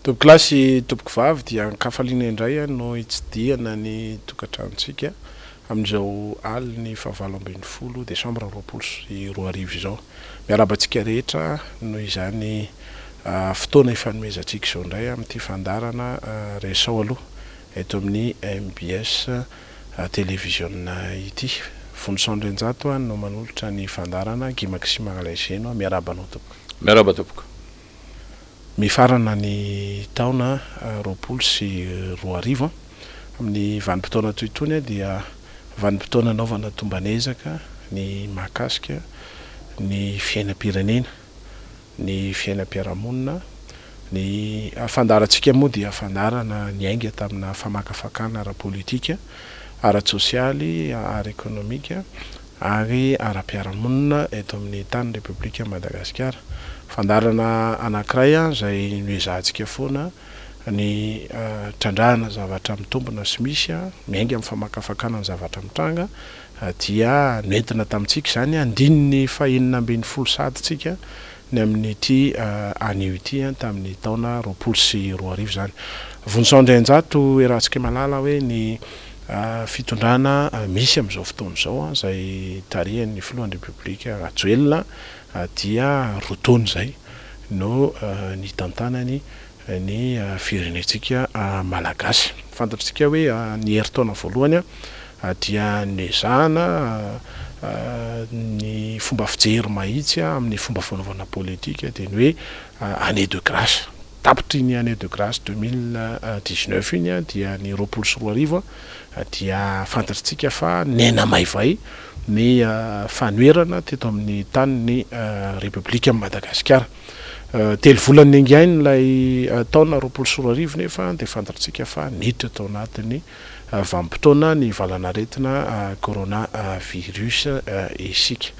Tompokolahy sy tompokovavy dia an-kafaliana indray no hitsidihana ny tokantranontsika amin'izao alin'ny fahavalo 18 desambra 2020 izao. Miarahaba antsika rehetra noho izany fotoana ifanomezantsika izao indray amin'ity fandaharana Resaho aloha eto amin'ny mbs Televiziona ity. Vonison Andrianjato no manolotra ny fandaharana, Guy Maxime Ralaizeno. Miarahaba anao tompoko. Miarahaba tompoko. Mifarana ny taona 2020. Amin'ny vanim-potoana toy itony dia vanim-potoana anaovana tomban'ezaka ny mahakasika ny fiainam-pirenena, ny fiainam-piarahamonina. Ny fandaharantsika moa dia fandaharana niainga tamina famakafakana ara-politika, ara-tsosialy, ara-ekonomika ary ara-piarahamonina eto amin'ny tany Repoblika Madagasikara. Fandaharana anankiray izay noezahantsika foana ny trandrahana zavatra mitombina sy misy, miainga amin'ny famakafakana ny zavatra mitranga dia noentina tamintsika izany andininy fahenina ambin'ny folo sady tsika ny amin'ity anio ity tamin'ny taona 2020 izany. Vonjy Andrianjato iarahantsika mahalala hoe ny fitondrana misy amin'izao fotoana izao izay tarihan'ny filohan'ny Repoblika Rajoelina dia 2 taona izay no nitantanany ny firenentsika malagasy. Fantatsika hoe ny herintaona voalohany dia nezahana ny fomba fijery mahitsy amin'ny fomba fanaovana politika dia ny hoe année de grâce. Tapitra iny année de grâce 2019 iny dia ny 2020 dia fantatsika fa nenamaivay ny fanoherana teto amin'ny tanin'ny Repoblika Madagasikara. 3 volana niaingainy ilay taona 2020 nefa dia fantatsika fa niditra tao anatin'ny vanim-potoana ny valanaretina coronavirus isika.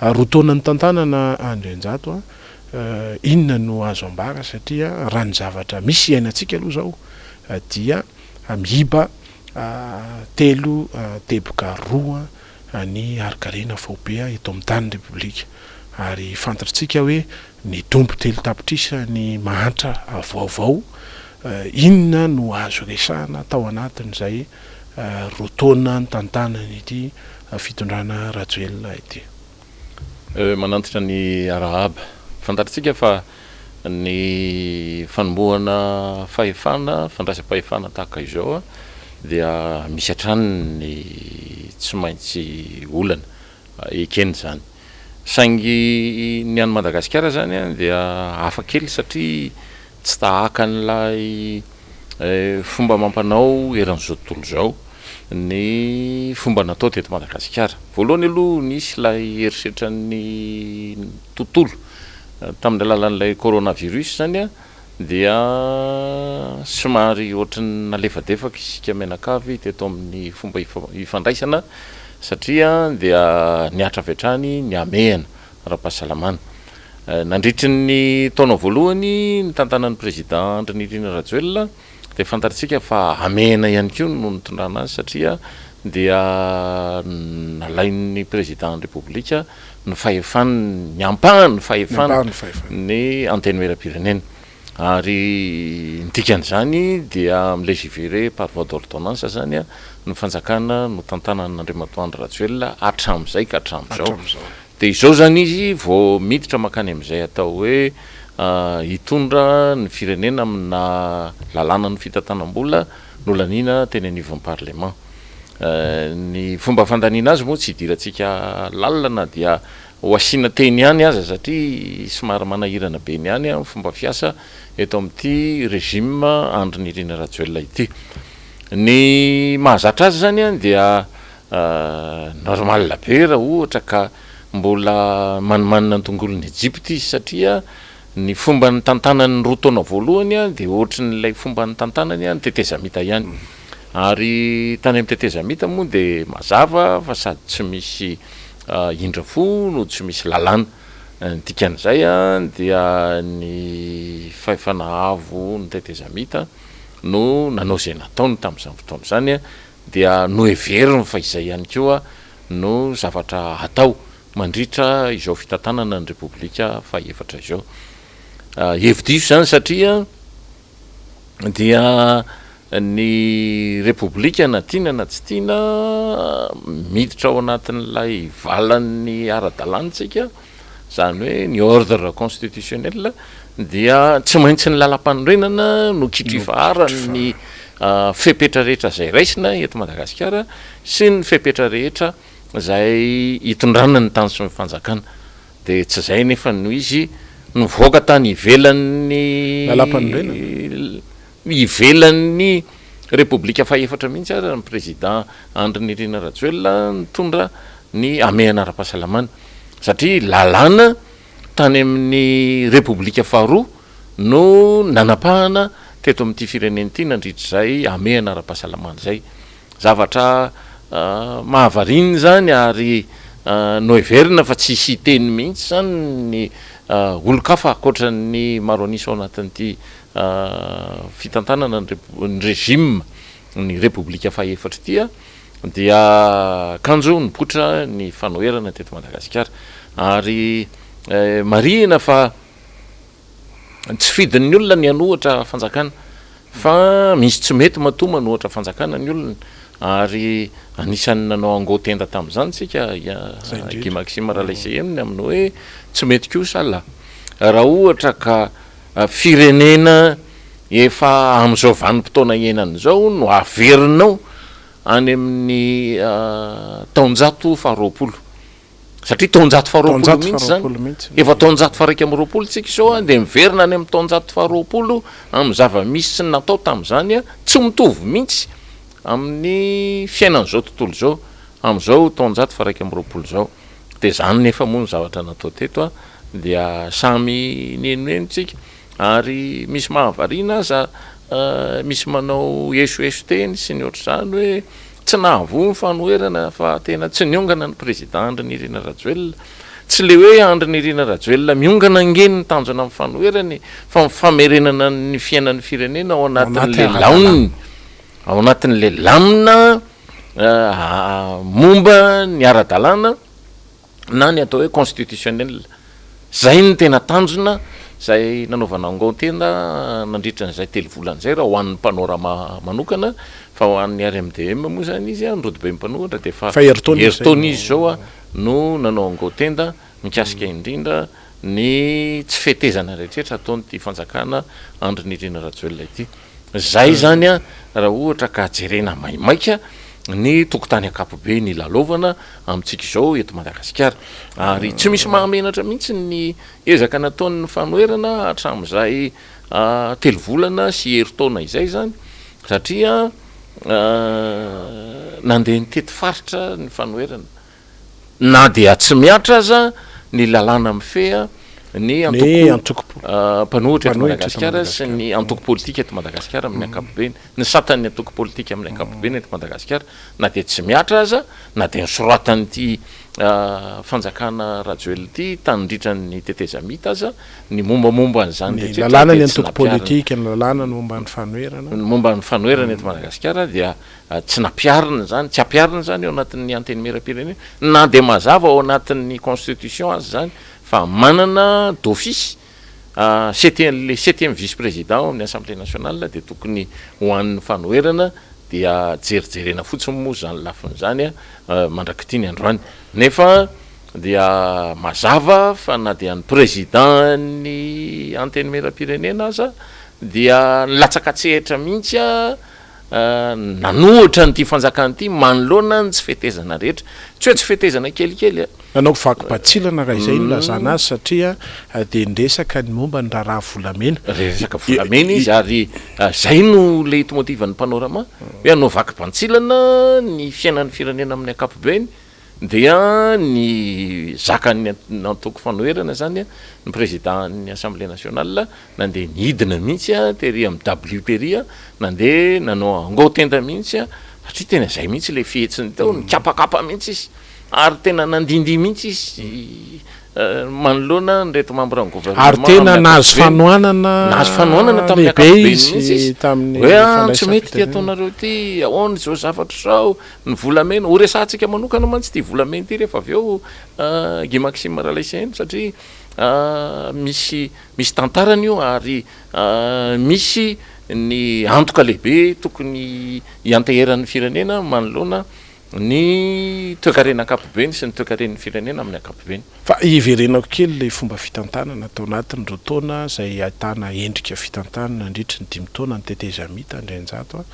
2 taona nitantanana Andrianjato, inona no azo ambara satria raha ny zavatra misy iainantsika aloha izao dia miiba 3 teboka 2 ny harin-karena faobe eto amin'ny tany Repoblika. Ary fantatsika hoe nitombo 3 tapitrisa ny mahantra vaovao. Inona no azo resahana tao anatin'izay 2 taona nitantanany ity fitondrana Rajoelina ity? Manantitra ny arahaba. Fantatsika fa ny fanombohana fahefana, fandraisam-pahefana tahaka izao dia misy hatrany ny tsy maintsy olana ekena izany. Saingy ny an'i Madagasikara zany dia hafa kely satria tsy tahaka an'ilay fomba mampanao eran'izao tontolo izao ny fomba natao teto Madagasikara. Voalohany aloha nisy ilay herisetran'ny tontolo tamin'ny alalan'ilay coronavirus zany dia somary ohatran'ny nalefadefaka isika mianakavy teto amin'ny fomba ifandraisana satria dia nihatra avy hatrany ny hamehana ara-pahasalamana. Nandritry ny taona voalohany nitantanan'ny président Andry Nirina Rajoelina dia fantatsika fa hamehana ihany koa no nitondrana azy satria dia nalain'ny président ny Repoblika ny fahefany, ny ampahany fahefany ny antenimieram-pirenena. Ary ny dikan'izany dia mi-légiférer par voie d'ordonnance zany ny fanjakana notantanan'Andriamatoa Andry Rajoelina hatramin'izay ka hatramin'izao. Dia izao zany izy vao miditra mankany amin'izay atao hoe hitondra ny firenena amina lalànan'ny fitantanam-bola nolaniana teny anivon'ny parlement. Ny fomba fandaniana azy moa tsy hidirantsika lalina na dia ho asiana teny ihany aza satria somary manahirana be ny ihany ny fomba fiasa eto amin'ity régime Andry Nirina Rajoelina ity. Ny mahazatra azy zany dia normal be raha ohatra ka mbola manimanina ny tongolon'i Egypte izy satria ny fomba nitantanany 2 taona voalohany dia ohatran'ilay fomba nitantanany ny tetezamita ihany. Ary tany amin'ny tetezamita moa dia mazava fa sady tsy misy indra fo no tsy misy lalàna. Ny dikan'izay dia ny fahefana avo ny tetezamita no nanao izay nataony tamin'izany fotoana izany dia noheveriny fa izay ihany koa no zavatra hatao mandritra izao fitantanana ny Repoblika fahaefatra izao. Hevi-diso izany satria Dia ny Repoblika na tiana na tsy tiana miditra ao anatin'ilay valan'ny ara-dalàna isika, izany hoe ny ordre constitutionnel dia tsy maintsy ny lalampanorenana no kitrifaharan'ny fepetra rehetra izay raisina eto Madagasikara sy ny fepetra rehetra izay itondrana ny tany sy ny fanjakana. Dia tsy izay anefa no izy, nivoaka tany ivelan'ny Lalàmpanorenana? Ivelan'ny Repoblika fahefatra mihitsy ary ny Prezida Andry Nirina Rajoelina nitondra ny hamehana ara-pahasalamana. Satria lalàna tany amin'ny Repoblika faharoa no nanapahana teto amin'ity firenena ity nandritra izay hamehana ara-pahasalamana izay. Zavatra mahavariana izany ary noheverina fa tsy hisy hiteny mihitsy izany ny olon-kafa ankoatra ny maro an'isa ao anatin'ity fitantanana ny régime ny Repoblika fahefatra ity dia kanjo nipoitra ny fanoherana teto Madagasikara ary marihina fa Tsy fidin'ny olona ny hanohatra fanjakana fa misy tsy mety matoa manohatra fanjakana ny olona ary anisan'ny nanao ango tenda tamin'izany tsika Guy Maxime Ralaiseheno ny amin'ny hoe tsy mety kosa lah raha ohatra ka firenena efa amin'izao vanim-potoana iainana izao no averinao any amin'ny taonjato faharoapolo Satria taonjato faharoapolo mihitsy izany. Efa taonjato faha-21 tsika izao an, dia miverina any amin'ny taonjato faharoapolo amin'ny zava-misy sy ny natao tamin'izany an, tsy mitovy mihitsy amin'ny fiainan'izao tontolo izao amin'izao taonjato faha-21 izao. Dia izany nefa moa ny zavatra natao teto an, dia samy nihenoheno tsika. Ary misy mahavariana aza misy manao esoeso teny sy ny ohatr'izany hoe tsy nahavoa ny fanoherana fa tena tsy niongana ny président Andry Nirina Rajoelina. Tsy le hoe Andry Nirina Rajoelina miongana ange ny tanjona amin'ny fanoherana e, fa ny famerenana ny fiainan'ny firenena ao anatin'le laoniny, ao anatin'le lamina momba ny ara-dalàna. na ny atao hoe constitutionnel. Zay no tena tanjona zay nanaovana angon-tenda nandritra an'izay telo volana izay raha ho an'ny Panorama manokana fa ho an'ny RMDM moa zany izy ny rodoben'ny mpanohitra dia efa herintaona izy izao no nanao angon-tenda mikasika indrindra ny tsy fetezana rehetrretra ataon'ity fanjakana Andry Nirina Rajoelina ity. Zay zany an, raha ohatra ka jerena maimaika ny tokotany ankapobeny ilalaovana amintsika izao eto Madagasikara. Ary tsy misy mahamenatra mihitsy ny ezaka nataon'ny fanoherana hatramin'izay telo volana sy herintaona izay zany satria nandeha nitety faritra ny fanoherana. Na dia tsy mihatra aza ny lalàna mifehy ny antoko mpanohitra eto Madagasikara sy ny antoko politika eto Madagasikara amin'ny ankapobeny, ny satan'ny antoko politika amin'ny ankapobeny eto Madagasikara, na dia tsy mihatra aza, na dia nosoratan'ity fanjakana Rajoelina ity tandritra ny tetezamita aza ny mombamomba an'izany rehetra rehetra dia tsy nampiharina. Ny lalàna ny momba ny fanoherana. Ny momba ny fanoherana eto Madagasikara dia Tsy nampiharina izany, tsy ampiharina izany ao anatin'ny Antenimierampirenena, na dia mazava ao anatin'ny constitution aza izany fa manana d'office septième, le septième vice président ao amin'ny Assemblée nationale dia tokony ho an'ny fanoherana dia jerijerena fotsiny moa izany lafiny izany mandrak'ity ny androany. Nefa dia mazava fa na dia ny président-n'ny Antenimierampirenena aza dia nilatsaka an-tsehatra mihitsy nanohitra an'ity fanjakana ity manoloana ny tsy fetezana rehetra. Tsy hoe tsy fetezana kelikely a! Nanao vaky batsilana raha izay no ilazana azy satria dia niresaka ny momba ny raharaha volamena. Resaka volamena izy ary izay no leitmotiv-n'ny Panorama hoe hanao vaky bantsilana ny fiainan'ny firenena amin'ny ankapobeny. Dia ny zakan'ny antoko fanoherana zany, ny président-n'ny assemblée nationale nandeha nidina mihitsy tery amin'ny dabilio tery, nandeha nanao angao tenda mihitsy satria tena izay mihitsy ilay fihetsiny teo, nikapakapa mihitsy izy ary tena nandindihy mihitsy izy manoloana an'ireto membre ny gouvernement Ary tena nahazo fanohanana nahazo fanohanana tamin'ny ankapobeny mihitsy izy hoe ah tsy mety ity ataonareo ity, ahoana izao zavatra izao. Ny volamena, ho resahantsika manokana mantsy ity volamena ity rehefa avy eo Guy Maxime Ralaiseheno satria misy misy tantarany io ary misy ny antoka lehibe tokony hianteheran'ny firenena manoloana ny toekarena ankapobeny sy ny toekaren'ny firenena amin'ny ankapobeny. Fa hiverenako kely ilay fomba fitantanana tao anatin'ireo taona izay ahitana endrika fitantanana nandritry ny dimy taona ny tetezamita Andrianjato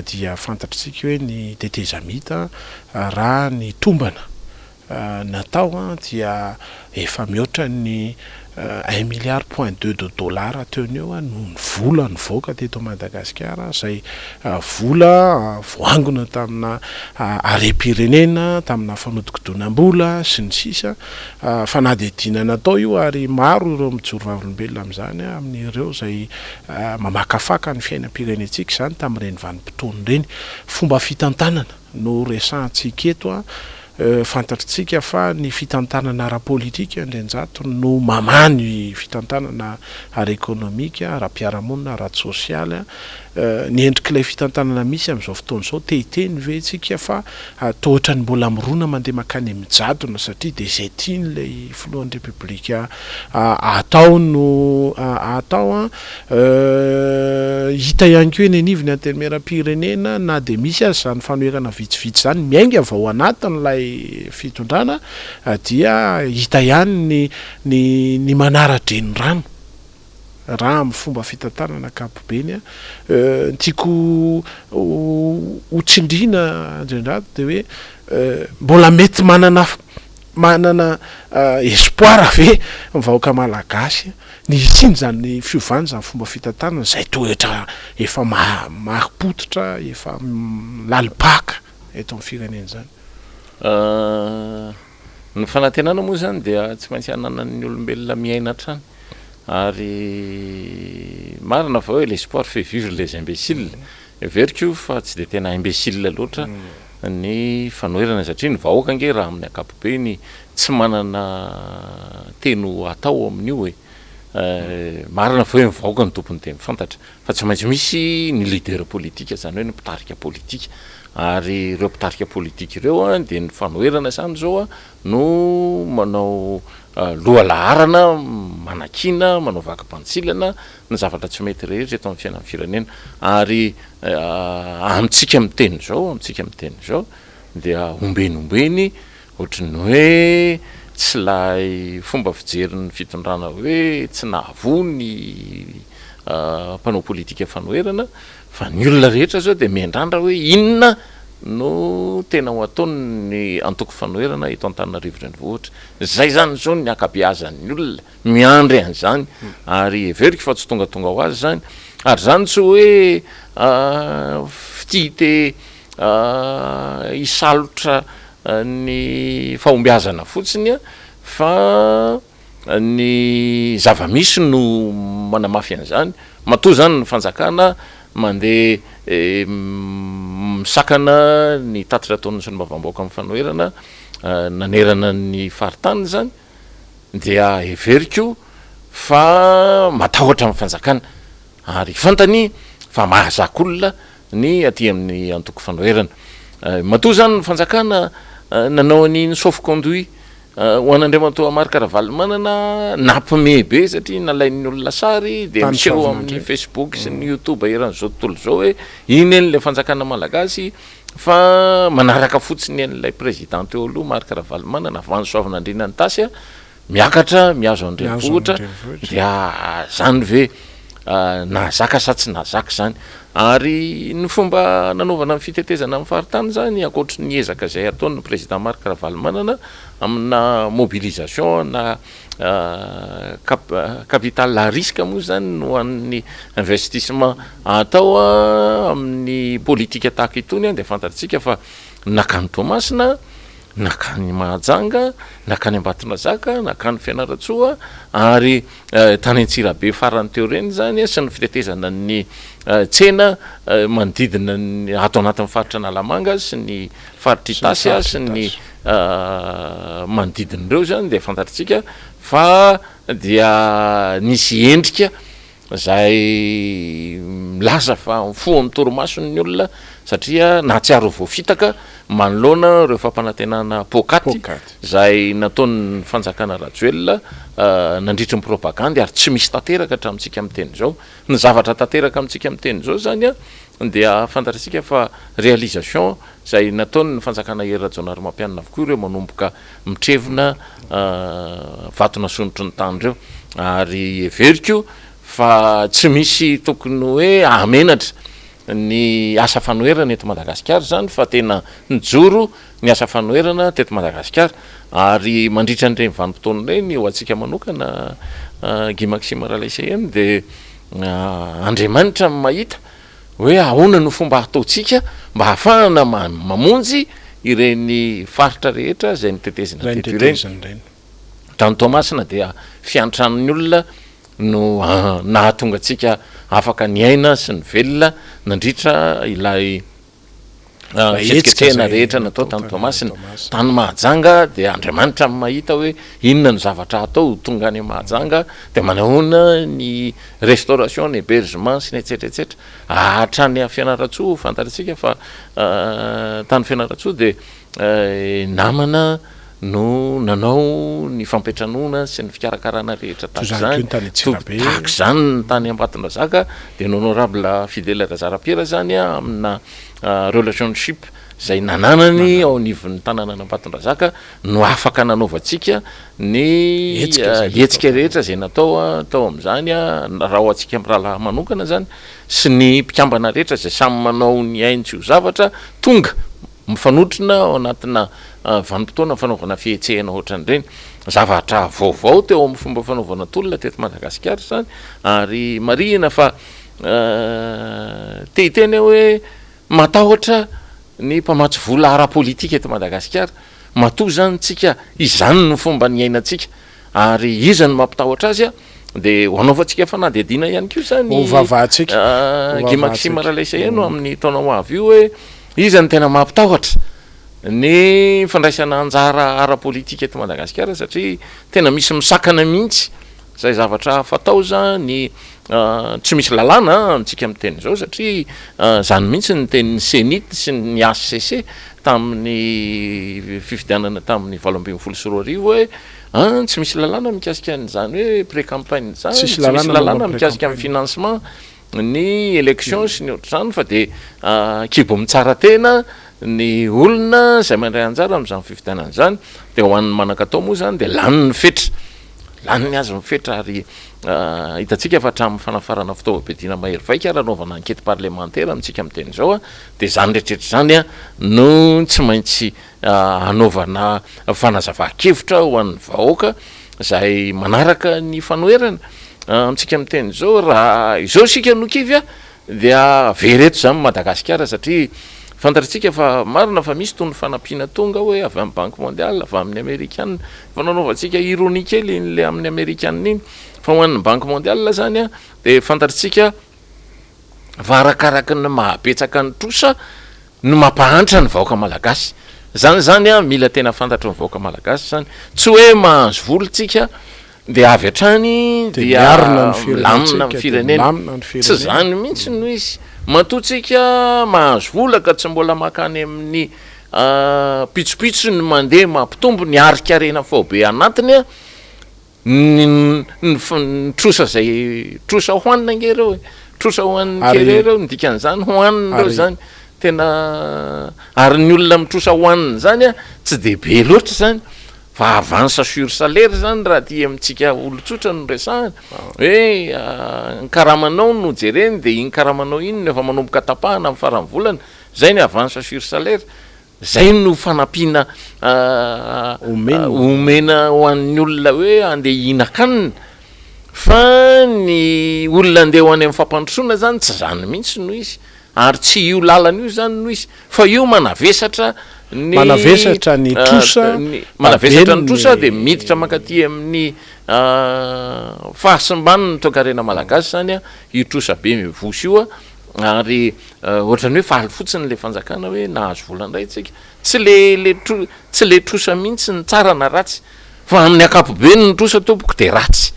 dia fantatr'tsika hoe ny tetezamita raha ny tombana natao dia efa mihoatra ny un milliard point deux de dollars teo no eo no ny vola nivoaka teto Madagasikara izay vola voangona tamina harem-pirenena, tamina fanodikodinam-bola sy ny sisa Fanadihadiana natao io ary maro ireo mijoro vavolombelona amin'izany amin'ireo izay mamakafaka ny fiainam-pirenentsika izany tamin'ireny vanim-potoana ireny. Fomba fitantanana no resahantsika eto. Fantatritsika fa ny fitantanana ara-politika Andrianjato no mamaha ny fitantanana ara-ekonomika, ara-piarahamonina, ara-tsosialy. Ny endrik'ilay fitantanana misy amin'izao fotoana izao, te hiteny ve isika fa toa ohatran'ny mbola mirona mandeha mankany amin'ny jadona satria dia izay tian'ilay filohan'ny Repoblika atao no atao an? Hita ihany koa eny anivon'ny Antenimierampirenena na dia misy aza izany fanoherana vitsivitsy izany miainga avy ao anatin'ilay fitondrana dia hita ihany ny ny ny manara-drenirano raha amin'ny fomba fitantanana ankapobeny. Ny tiako ho tsindriana Andriandrato dia hoe mbola mety manana manana espoir ve ny vahoaka malagasy ny hisian'izany fiovana izany fomba fitantanana izay toetra efa marim-pototra, efa lalim-paka eto amin'ny firenena izany? Ny fanantenana moa izany dia tsy maintsy ananan'ny olombelona miaina hatrany ary marina fa hoe l'espoir fait vivre les imbéciles, heveriko fa tsy dia tena imbécile loatra ny fanoherana satria ny vahoaka ange raha amin'ny ankapobeny tsy manana teny ho atao amin'io e! Marina fa hoe ny vahoaka no tompon'ny teny fantatra fa tsy maintsy misy ny leader politika izany hoe ny mpitarika politika ary ireo mpitarika politika ireo dia ny fanoherana izany izao no manao lohalaharana manakiana manao vaky bantsilana ny zavatra tsy mety rehetra eto amin'ny fiainan'ny firenena ary amintsika miteny izao amintsika miteny izao dia ombeny ombeny ohatry ny hoe tsy ilay fomba fijerin'ny fitondrana hoe tsy nahavoa ny mpanao politika fanoherana fa ny olona rehetra izao dia miandrandra hoe inona no tena ho ataon'ny antoko fanoherana eto Antananarivo Renivohitra. Izay izany izao ny ankabeazan'ny olona miandry an'izany ary heveriko fa tsy tongatonga ho azy izany ary izany tsy hoe fitia te hisalotra ny fahombiazana fotsiny fa ny zava-misy no manamafy an'izany, matoa izany ny fanjakana mandeha misakana ny tatitra ataon'ny solombavambahoaka amin'ny fanoherana nanerana ny faritany izany dia heveriko fa matahotra ny fanjakana ary fantany fa mahazaka olona ny aty amin'ny antoko fanoherana. Matoa izany ny fanjakana nanao an'iny sauf-conduit ho an'Andriamatoa Marc Ravalomanana nampime be satria nalain'ny olona sary dia miseho amin'ny Facebook sy ny YouTube eran'izao tontolo izao hoe iny anie ilay fanjakana malagasy fa manaraka fotsiny an'ilay président teo aloha Marc Ravalomanana avy any Soavinandriana Itasy Miakatra mihazo an-drenivohitra dia zany ve nahazaka sa tsy nahazaka izany? Ary ny fomba nanaovana ny fitetezana ny faritany izany ankoatry ny ezaka izay ataon'ny président Marc Ravalomanana amina mobilisation na capital à risque moa izany no an'ny investissement atao amin'ny politika tahaka itony dia fantatsika fa nankany Toamasina Nankany Mahajanga, nankany Ambatondrazaka, nankany Fianarantsoa ary tany Antsirabe farany teo ireny izany sy ny fitetezana ny tsena manodidina ny ato anatin'ny faritra Analamanga sy ny faritra Itasy sy ny manodidina ireo izany dia fantatritsika fa dia nisy endrika izay milaza fa mifoha amin'ny torimasony ny olona. satria nahatsiaro ho voafitaka manoloana ireo fampanantenana poakaty izay nataon'ny fanjakana Rajoelina nandritry ny propagandy ary tsy misy tanteraka hatramintsika miteny izao. Ny zavatra tanteraka amintsika miteny izao izany dia fantatr'isika fa réalisation izay nataon'ny fanjakana Hery Rajaonarimampianina avokoa ireo manomboka mitrevona vato nasondrotry ny tany ireo ary heveriko fa tsy misy tokony hoe hahamenatra ny asa fanoherana eto Madagasikara izany fa tena nijoro ny asa fanoherana teto Madagasikara ary mandritra an'ireny vanim-potoana ireny ho antsika manokana Guy Maxime Ralaiseheno dia Andriamanitra no mahita hoe ahoana no fomba hataontsika mba hahafahana mamonjy ireny faritra rehetra izay notetezina teto ireny. Tany Toamasina dia fiantran'ny olona no nahatonga antsika afaka niaina sy nivelona nandritra ilay fihetsiketsehana rehetra natao tany Toamasina. Tany Mahajanga dia Andriamanitra no mahita hoe inona no zavatra hatao ho tonga any Mahajanga, dia manahoana ny restauration, ny hébergement sy ny etsetra etsetra. Hatrany Fianarantsoa, fantatsika fa tany Fianarantsoa dia Namana no nanao ny fampiantranoana sy ny fikarakarana rehetra tahaka izany, tahaka izany ny tany Ambatondrazaka dia ny honorable Fidèle Razarapiera izany amina relationship izay nananany ao anivon'ny tanànan'Ambatondrazaka no afaka nanaovantsika ny hetsika rehetra izay natao tao amin'izany raha ho antsika mirahalahy manokana izany sy ny mpikambana rehetra izay samy manao ny ainy tsy ho zavatra tonga Mifanotrona ao anatina vanim-potoana fanaovana fihetsehana ohatran'ireny. Zavatra vaovao teo amin'ny fomba fanaovana tolona teto Madagasikara izany ary marihina fa te hiteny aho hoe matahotra ny mpamatsy vola ara-politika eto Madagasikara. Matoa izany tsika izany no fomba niainantsika ary iza no mampitahotra azy dia ho anaovantsika fanadihadiana ihany koa izany Ho vavahantsika. Guy Maxime Ralaiseheno amin'ny taona ho avy io hoe iza no tena mampitahotra ny fandraisana anjara ara-politika eto Madagasikara satria tena misy misakana mihitsy izay zavatra fatao izany tsy misy lalàna amintsika miteny izao satria izany mihitsy ny tenin'ny Cenit sy ny HCC tamin'ny fifidianana tamin'ny 2018 hoe an tsy misy lalàna mikasika an'izany hoe pré-campagne izany, tsy misy lalàna mikasika ny financement ny élection sy ny ohatr'izany fa dia kibo mitsara tena ny olona izay mandray anjara amin'izany fifidianana izany dia ho an'ny manan-katao moa izany dia lany ny fetra, lany ny azy ny fetra ary hitantsika fa hatramin'ny fanafarana fitaovam-piadiana mahery vaika ary hanaovana enquête parlemantera amintsika miteny izao dia izany rehetra rehetra izany no tsy maintsy hanaovana fanazavan-kevitra ho an'ny vahoaka izay manaraka ny fanoherana amintsika miteny izao raha izao isika no kivy dia very eto izany Madagasikara satria fantatritsika fa marina fa misy tony fanampiana tonga hoe avy amin'ny banque mondiale avy amin'ny amerikana efa nanaovantsika ironie kely iny le amin'ny amerikana iny fa ho an'ny banque mondiale zany a dia fantatritsika fa arakaraky ny mahabetsaka ny trosa no mampahantra ny vahoaka malagasy. Zany zany an, mila tena fantatry ny vahoaka malagasy zany. Tsy hoe mahazo vola tsika dia avy hatrany dia milamina ny firenena. Tsy zany mihitsy no izy. Matoa tsika mahazo vola ka tsy mbola mankany amin'ny pitsopitsony mandeha mampitombo ny harin-karena faobe anatiny an, Ny ny trosa izay trosa hohanina ange ireo e, trosa hohanin'ny kere ireo ny dikan'izany hohanina ireo izany, tena ary ny olona mitrosa hohanina izany an tsy dia be loatra izany fa avance sur salaire izany raha aty amintsika olon-tsotra no resahana hoe ny karamanao no jereny dia iny karamanao iny no efa manomboka tapahana amin'ny faran'ny volana, izay ny avance sur salaire. Zay no fanampiana omena ho an'ny olona hoe andeha hihinan-kanina, fa ny olona andeha ho any amin'ny fampandrosoana zany tsy zany mihitsy no izy, ary tsy io lalana io zany no izy, fa io manavesatra ny Manavesatra ny trosa, manavesatra ny trosa dia miditra mankaty amin'ny fahasimban'ny toekarena malagasy zany io trosa be mivosa io. Ary ohatran'ny hoe faly fotsiny le fanjakana hoe nahazo vola indray tsika. Tsy le le tro- tsy le trosa mihitsy ny tsara na ratsy fa amin'ny ankapobeny ny trosa tompoko de ratsy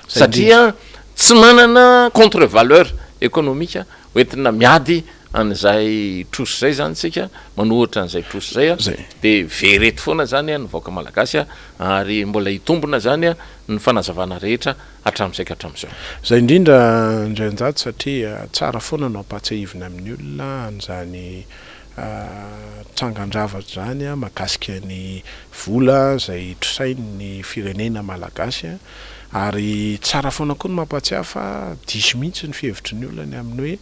satria tsy manana contre valeur économique hoentina miady an'izay trosa izay izany isika, manohitra an'izay trosa izay, dia very eto foana izany ny vahoaka malagasy ary mbola hitombina izany ny fanazavana rehetra hatramin'izay ka hatramin'izao. Izay indrindra Andrianjato satria tsara foana no ampahatsiahivina amin'ny olona an'izany trangan-javatra izany mahakasika ny vola izay trosain'ny firenena malagasy ary tsara foana koa ny mampahatsiahy fa diso mihitsy ny fihevitry ny olona ny amin'ny hoe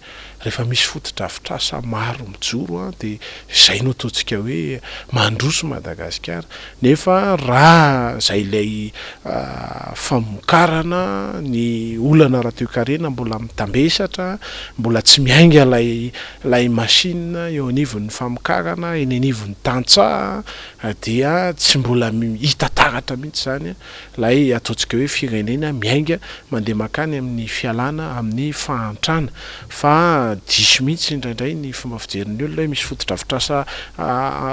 rehefa misy fotodrafitrasa maro mijoro dia izay no ataontsika hoe mandroso Madagasikara nefa raha izay ilay famokarana ny olana ara-toekarena mbola mitambesatra mbola tsy miainga ilay ilay machine eo anivon'ny famokarana eny anivon'ny tantsaha dia tsy mbola hita taratra mihitsy izany ilay ataontsika hoe firenena miainga mandeha mankany amin'ny fialana amin'ny fahantrana fa diso mihitsy indraindray ny fomba fijerin'ny olona hoe misy fotodrafitrasa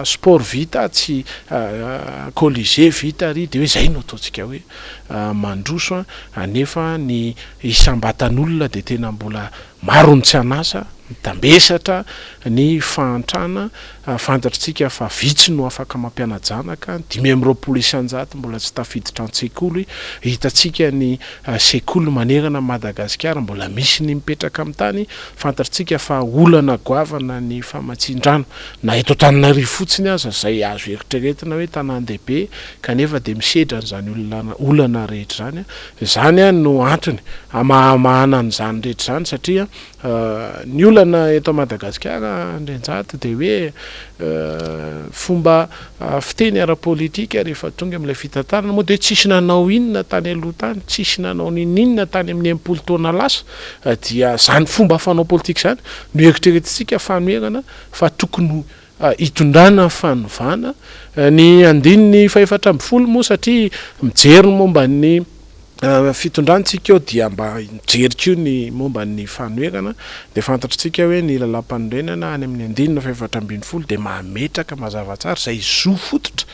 sport vita atsy, colisée vita ary dia hoe izay no ataontsika hoe mandroso anefa ny isam-batan'olona dia tena mbola Maro ny tsy an'asa, mitambesatra ny fahantrana, fantatr'tsika fa vitsy no afaka mampiana-janaka, 25% mbola tsy tafiditra an-tsekoly, hitantsika ny sekoly manerana an'i Madagasikara mbola misy ny mipetraka amin'ny tany, fantatr'tsika fa olana goavana ny famatsian-drano na eto Antananarivo fotsiny aza izay azo eritreretina hoe tanàn-dehibe kanefa dia misedra an'izany olona olana rehetra izany. Izany no antony hamahamahana an'izany rehetra izany satria ny olana eto Madagasikara Andrianjato dia hoe fomba fiteny ara-politika rehefa tonga amin'ilay fitantarana moa dia hoe tsisy nanao inona tany aloha tany, tsisy nanao n'inon'inona tany amin'ny 60 taona lasa dia izany fomba fanao politika izany no eritreretintsika fanoherana fa tokony ho hitondrana fanovana ny andininy fahefatra ambin'ny folo moa satria mijery ny momba ny fitondrantsika eo dia mba mijery koa ny momba ny fanoherana dia fantatritsika hoe ny lalàmpanorenana any amin'ny andininy fahefatra ambin'ny folo dia mametraka mazava tsara izay zo fototra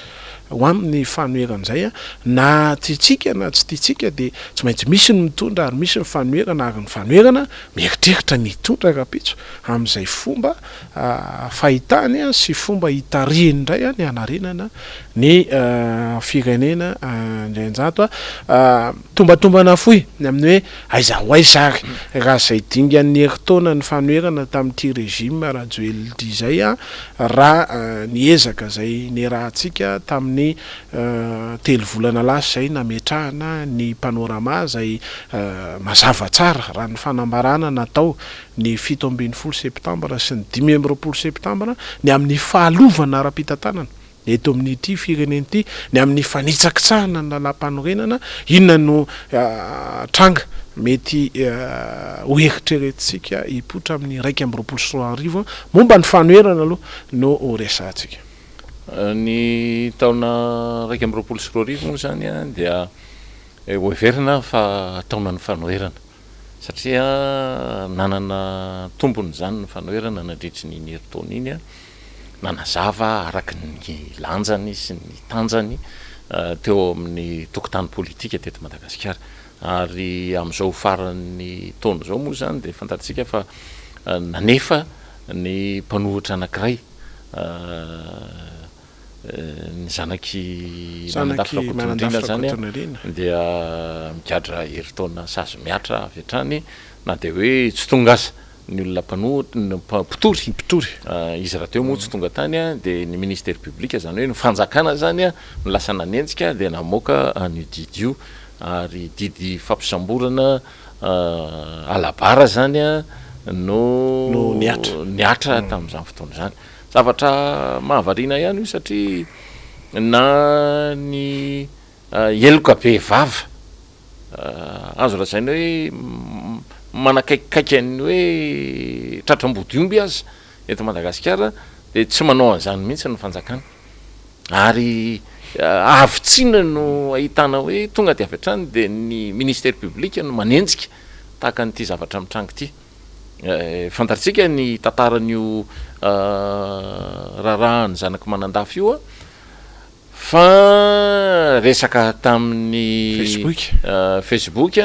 ho amin'ny fanoherana izay na tiantsika na tsy tiantsika dia tsy maintsy misy ny mitondra ary misy ny fanoherana ary ny fanoherana mieritreritra ny hitondra rahampitso amin'izay fomba fahitany sy fomba hitarihiny indray ny hanarenana ny firenena Andrianjato a. Tombatombana fohy ny amin'ny hoe aiza ho aiza ary raha izay dingan'ny herintaona ny fanoherana tamin'ity régime Rajoelina ity izay raha ny ezaka izay niarahantsika tamin'ny telo volana lasa izay nametrahana ny panorama izay mazava tsara raha ny fanambarana natao ny 17 septambra sy ny 25 septambra, ny amin'ny fahalovana ara-pitantanana eto amin'ity firenena ity, ny amin'ny fanitsakitsahana ny lalàmpanorenana, inona no tranga mety ho eritreretintsika hipoitra amin'ny 2021 momba ny fanoherana aloha no ho resahantsika. Ny taona 2021 moa izany dia hoheverina fa taonan'ny fanoherana. Satria nanana tombony izany ny fanoherana nandritry ny iny herintaona iny, nanazava araka ny lanjany sy ny tanjany teo amin'ny tokotany politika teto Madagasikara. Ary amin'izao faran'ny taona izao moa izany dia fantatsika fa nanefa ny mpanohitra anankiray, Ny zanak'i Manandafy Rakotonirina zany dia migadra herintaona sazy mihatra avy hatrany na dia hoe tsy tonga aza ny olona mpanohitra, ny mpitory, mpitory, izy rahateo moa tsy tonga tany dia ny ministère public izany hoe ny fanjakana zany no lasa nanenjika dia namoaka an'io didy io ary didy fampisamborana à la barre zany no nihatra tamin'izany fotoana izany. Zavatra mahavariana ihany io satria na ny heloka be vava azo lazaina hoe manakaikikaiky ny hoe tratra ambodiomby aza eto Madagasikara dia tsy manao an'izany mihitsy ny fanjakana. Ary havitsiana no ahitana hoe tonga dia avy hatrany dia ny ministère public no manenjika tahaka an'ity zavatra mitranga ity. Fantatsika ny tantaran'io raharahan'ny zanak'i Manandafy io fa resaka tamin'ny Facebook Facebook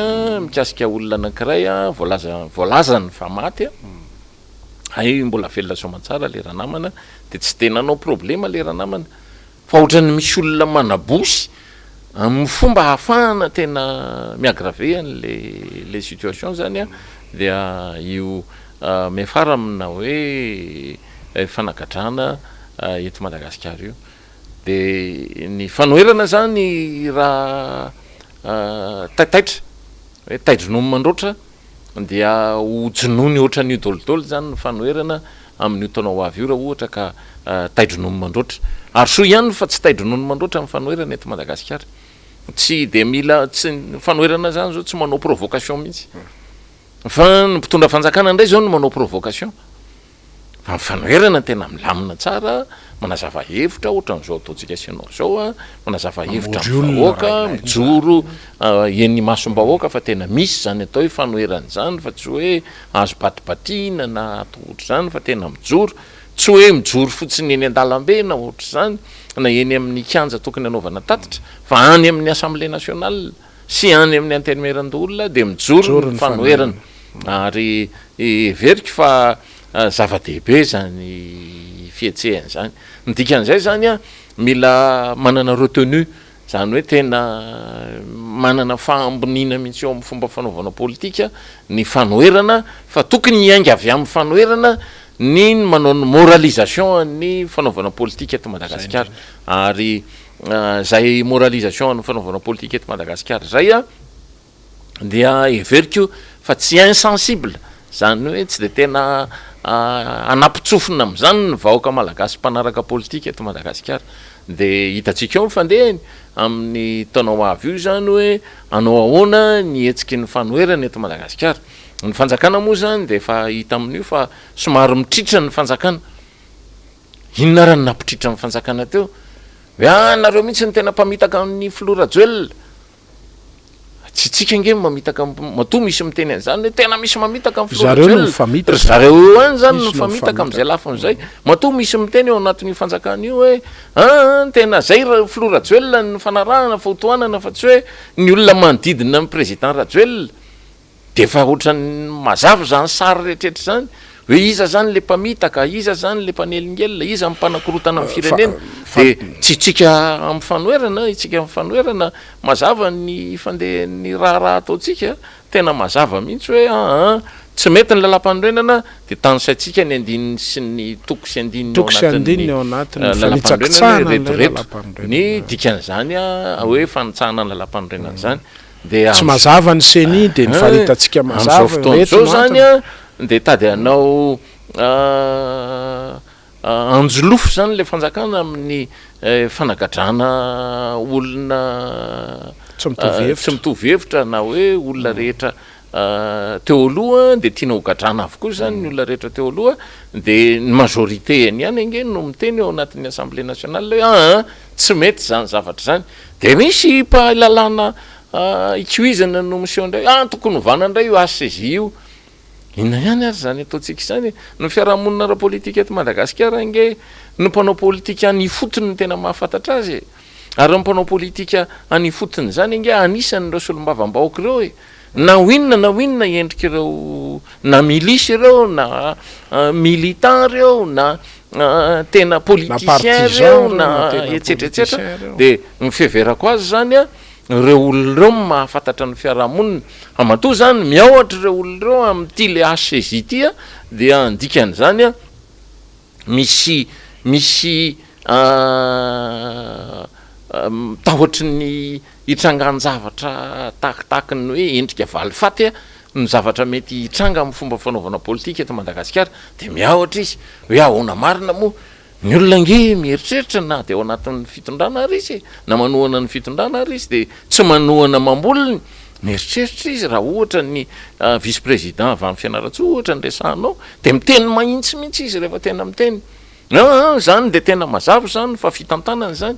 mikasika olona anankiray voalaza voalazany fa maty. Hay mbola velona soamantsara le ranamana de tsy de nanao problema le ranamana fa ohatran'ny misy olona manabosy amin'ny fomba ahafahana tena mi-aggraver an'le le situation zany an, dia io miafara amina hoe fanagadrana eto Madagasikara io. De ny fanoherana zany raha taitaitra hoe tai-dronono mandroatra dia ho jonoiny ohatran'io dolidoly zany ny fanoherana amin'io taona ho avy io raha ohatra ka tai-dronono mandroatra. Ary soa ihany fa tsy tai-dronono mandroatra ny fanoherana eto Madagasikara. Tsy dia mila, tsy, ny fanoherana zany zao tsy manao provocation mihitsy. Fa ny mpitondra fanjakana indray zao no manao provocation. Fa ny fanoherana tena milamina tsara, manazava hevitra ohatran'izao ataontsika sy ianao izao, manazava hevitra amin'ny vahoaka, mijoro eny imasom-bahoaka fa tena misy izany atao hoe fanoherana izany fa tsy hoe azo batibatiana na atao ohatr'izany fa tena mijoro, tsy hoe mijoro fotsiny eny an-dalambe na ohatr'izany na eny amin'ny kianja tokony hanaovana tatitra fa any amin'ny assemblée nationale. sy any amin'ny Antenimierandoholona dia mijoro ny fanoherana ary heveriko fa zava-dehibe izany fihetsehana izany. Ny dikan'izay izany an, mila manana retenue, izany hoe tena manana fahamboniana mihitsy eo amin'ny fomba fanaovana politika ny fanoherana fa tokony hiainga avy amin'ny fanoherana ny manao ny moralisation an'ny fanaovana politika eto Madagasikara ary Zay moralisation an'ny fanaovana politika eto Madagasikara zay a, dia heveriko fa tsy insensible, zany hoe tsy de tena hanapin-tsofina amin'izany ny vahoaka malagasy mpanaraka politika eto Madagasikara. De hitantsika eo ny fandehany amin'ny taona ho avy io zany hoe hanao ahoana ny hetsiky ny fanoherana eto Madagasikara. Ny fanjakana moa zany de efa hita amin'io fa somary mitritra ny fanjakana. Inona ary no nampitritra ny fanjakana teo? Hoe ah nareo mihitsy no tena mpamitaka an'ny filoha Rajoelina. Tsy tsika ange no mamitaka, matoa misy miteny an'izany hoe tena misy mamitaka ny filoha Zareo no Rajoelina. mifamitaka. Ry zareo eo ihany zany no Izy no mifamitaka amin'izay mifamitaka. lafiny izay. Matoa misy miteny ao anatin'io fanjakana io hoe ah tena zay ry filoha Rajoelina no nifanarahana fa hotohanana fa tsy hoe ny olona manodidina ny président Rajoelina. Dia efa ohatran'ny mazava izany sary rehetrarehetra izany hoe iza izany ilay mpamitaka, iza izany ilay mpanelingelina, iza ny mpanakorontana ny firenena. Dia tsy isika amin'ny fanoherana, isika amin'ny fanoherana mazava ny fandehan'ny raharaha ataontsika, tena mazava mihitsy hoe aa tsy mety ny lalàmpanorenana dia tanisaintsika ny andininy sy ny toko sy andininy ao Toko sy andininy ao anatin'ny anatin'ny lalàmpanorenana hoe fanitsakitsahana ireto an'ilay ireto lalàmpanorenana. Ny dikan'izany hoe fanitsahana ny lalàmpanorenana izany Dia Tsy mazava ny ceni dia ny faritantsika mazava Amin'izao fotoana ireto izao no izany antony. an, dia tady hanao anjolofo izany ilay fanjakana amin'ny fanagadrana olona Tsy mitovy hevitra. tsy mitovy hevitra na hoe olona rehetra teo aloha dia tiana hogadrana avokoa izany ny olona rehetra teo aloha, dia ny majorité eny ihany ange no miteny ao anatin'ny assemblée nationale hoe aa tsy mety izany zavatra izany. Dia misy mpahay lalàna ikoizana no miseho indray, ah tokony ovana indray io HCJ io. Inona ihany ary izany ataontsika izany e? Ny fiarahamonina ara-politika eto Madagasikara ange ny mpanao politika any ifotony no tena mahafantatra azy e. Ary ny mpanao politika any ifotony izany ange anisan'ireo solombavambahoaka ireo e. Na ho inona na ho inona endrik'ireo na milisy ireo na militant ireo na tena politicien ireo na etsetra etsetra dia ny fiheverako azy izany an, ireo olona ireo no mahafantatra ny fiarahamonina, fa matoa izany miahotra ireo olona ireo amin'ity le HCJ ity an, dia ny dikan'izany an, misy misy tahotry ny hitrangan-javatra tahakitahaky ny hoe endrika valifaty ny zavatra mety hitranga amin'ny fomba fanaovana politika eto Madagasikara dia miahotra izy hoe ahoana marina moa? Ny olona ange mieritreritra na dia ao anatin'ny fitondrana ary izy e, na manohana ny fitondrana ary izy dia tsy manohana amam-bolony, mieritreritra izy raha ohatra ny vice président avy any Fianarantsoa ohatra no resahanao dia miteny mahitsy mihitsy izy rehefa tena miteny. Aa zany dia tena mazava zany fa fitantanana zany,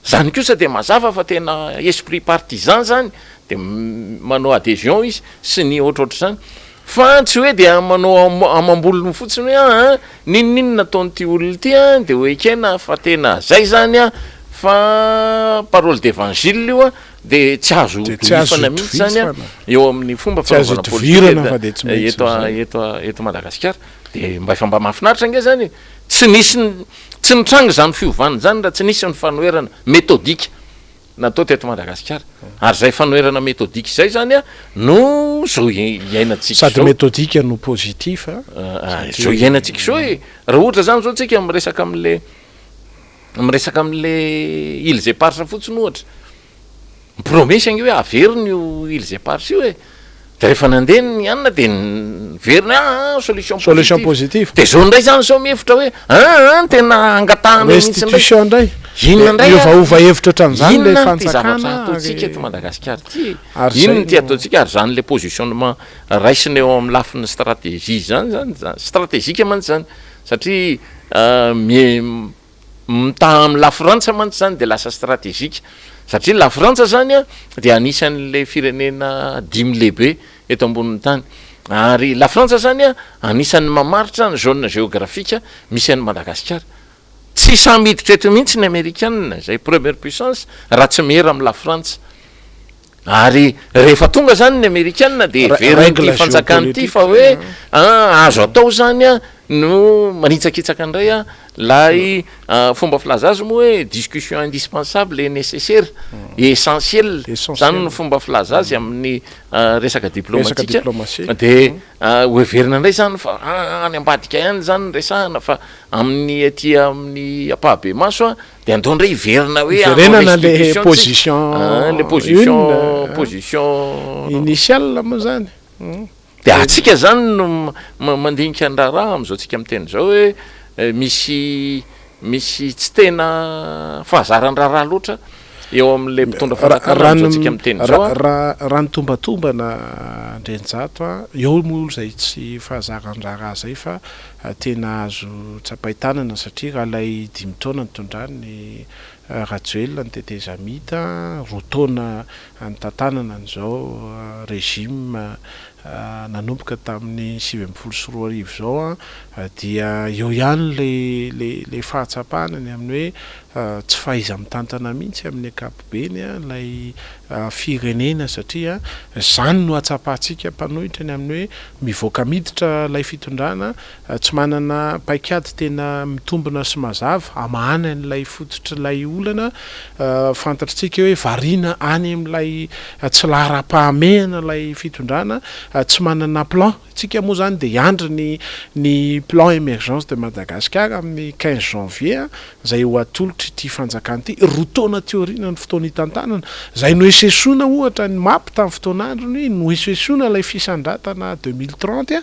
zany kosa dia mazava fa tena esprit partisan zany, dia manao adhesion izy sy ny ohatrohatr'izany, fa tsy hoe dia manao amam-bolony fotsiny hoe aa n'inon'inona ataon'ity olona ity an dia ho ekena fa tena zay zany an, fa parole d'evangile io an, dia tsy azo tohifana mihitsy zany an eo amin'ny fomba Tsy azo fanaovana politika idivirana fa dia tsy maintsy eto izay. eto eto Madagasikara. De mba efa mba mahafinaritra ange zany e! Tsy nisy tsy nitranga izany fiovana izany raha tsy nisy ny fanoherana méthodique natao teto Madagasikara. Ary izay fanoherana méthodique izay zany no zao iainantsika Sady izao. méthodique no positif a! Zao iainantsika izao e! Raha ohatra zany zao tsika miresaka amle miresaka amle îles éparses fotsiny ohatra, Promesse ange hoe averina io îles éparses io e! De rehefa nandeha ny anona de niverina hoe aa solution Solution positive. De zao ndray zany zao mihevitra hoe aa tena angatahana mihitsy ndray. Restitution ndray. Inona ndray ary? Miovaova hevitra ohatran'izany ilay Inona ity fanjakana zavatra ataontsika ary eto Madagasikara ity e? ary izay Inona ity no. ataontsika ary zany le positionnement raisina eo amin'ny lafiny stratégie zany zany, stratégique mantsy zany satria mie- Mitaha amin'i Lafrantsa mantsy izany dia lasa stratégique satria Lafrantsa izany dia anisan'ilay firenena dimy lehibe eto ambonin'ny tany ary Lafrantsa izany anisan'ny mamaritra ny zone géographique misy an'i Madagasikara. Tsy sahy miditra eto mihitsy ny Amerikana izay première puissance raha tsy miera amin'i Lafrantsa. Ary rehefa tonga zany ny amerikana dia heverin'ity Règle fanjakana ity géopolitique fa hoe azo atao zany an no manitsakitsaka indray an lay fomba filaza azy moa hoe discussion indispensable et nécessaire et essentielle, zany no Essentiel. fomba filaza azy amin'ny resaka Resaka diplomatika diplomatie. dia ho heverina indray zany fa any ambadika ihany zany no resahana fa amin'ny aty amin'ny ampahabemaso an De andao ndray hiverina hoe hanao Hiverenana le restitution tsika. position Ah, le position une position initiale moa zany. De atsika zany no mandinika ny raharaha am'zao tsika miteny zao hoe misy misy tsy tena fahazaran-draharaha loatra eo am'le mpitondra fanjakana Raha am'zao tsika miteny zao a. Raha ny tombatombana Andrianjato a, eo moa zay tsy fahazaran-draharaha zay fa Tena azo tsapain-tanana satria raha ilay dimy taona nitondrany Rajoelina ny tetezamita, roa taona nitantanana an'izao régime nanomboka tamin'ny 2019 izao dia eo ihany ilay ilay fahatsapana ny amin'ny hoe tsy fahaiza-mitantana mihitsy amin'ny ankapobeny ilay firenena satria izany no ahatsapantsika mpanohitra ny amin'ny hoe mivoaka miditra ilay fitondrana tsy manana paikady tena mitombina sy mazava hamahana an'ilay fototr'ilay olana fantatritsika hoe variana any amin'ilay tsy laharam-pahamehana ilay fitondrana tsy manana plan Tsika moa zany dia hiandry ny ny plan emergence de Madagascar amin'ny 15 janvier izay ho atolotr'ity fanjakana ity, roa taona aty aoriana ny fotoana hitantanana, izay noesoesoina ohatra ny map tamin'ny fotoan'androny, noesoesoina ilay fisandratana 2030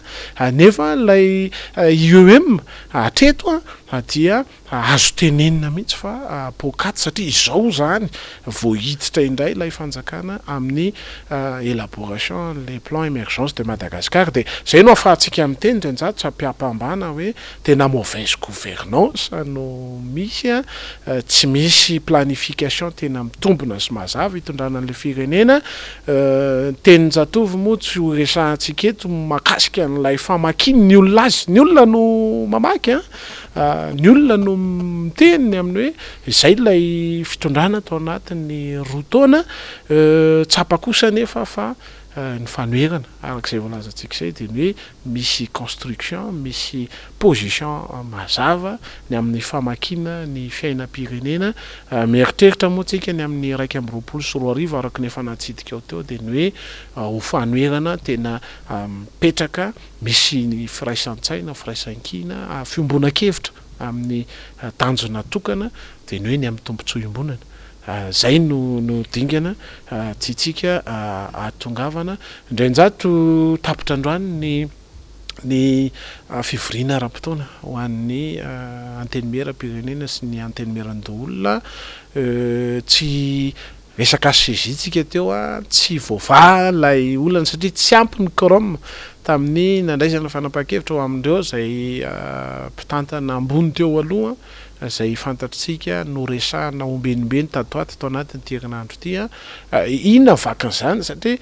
nefa ilay IEM hatreto dia Azo tenenina mihitsy fa poakaty satria izao izany vao hiditra indray ilay fanjakana amin'ny élaboration an'ilay plan émergence de Madagascar dia izay no ahafahantsika miteny Ndrianjato tsy ampiampambana hoe tena mauvaise gouvernance no misy an, tsy misy planification tena mitombina sy mazava hitondrana an'ilay firenena, ny tenin-jatovo moa tsy ho resahantsika eto mahakasika an'ilay famakian'ny olona azy, ny olona no mamaky an. Ny olona no miteny ny amin'ny hoe izay ilay fitondrana tao anatin'ny roa taona. Tsapa kosa anefa fa ny fanoherana araka izay voalazantsika izay dia ny hoe misy construction, misy position mazava ny amin'ny famakiana ny fiainam-pirenena. Mieritreritra moa tsika ny amin'ny 2021 araka ny efa natsidika ao teo dia ny hoe ho fanoherana tena mipetraka Misy ny firaisan-tsaina, firaisan-kina, fiombonan-kevitra amin'ny tanjona tokana dia ny hoe ny amin'ny tombontsoa iombonana. Izay no no dingana tiantsika ahatongavana. Indrainjato tapitra androany ny ny fivoriana ara-potoana ho an'ny Antenimierampirenena sy ny Antenimierandoholona. Tsy Resaka HCJ tsika teo a, tsy voavaha ilay olana satria tsy ampy ny quorum tamin'ny nandraisana fanapahan-kevitra ho amin'ireo izay mpitantana ambony teo aloha izay fantatritsika noresahana ombenimbeny tato ato tao anatin'ity herinandro ity a. Inona ny vakin'izany satria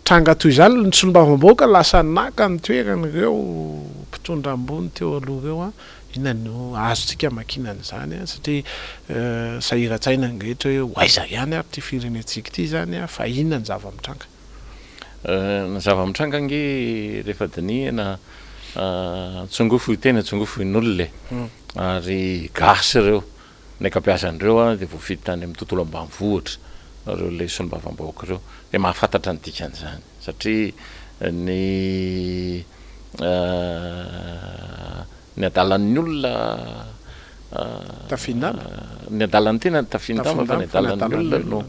tranga toy izany ny solombavambahoaka lasa naka ny toeran'ireo mpitondra ambony teo aloha ireo a. Inona no azontsika amakiana an'izany satria sahiran-tsaina ny rehetra hoe ho aiza ihany ary ity firenentsika ity izany fa inona ny zava-mitranga? Ny zava-mitranga ange rehefa dinihina Tsongoa fohy tena, tsongoa fohin'olona e. Ary gasy ireo. Ny ankabeazan'ireo dia voafidy tany amin'ny tontolo ambanivohitra ireo ilay solombavambahoaka ireo. Dia mahafantatra ny dikan'izany. Satria ny ny adalan'ny olona Tafian-damba. Ny adalan'ny tena no tafian-damba fa ny adalan'ny olona no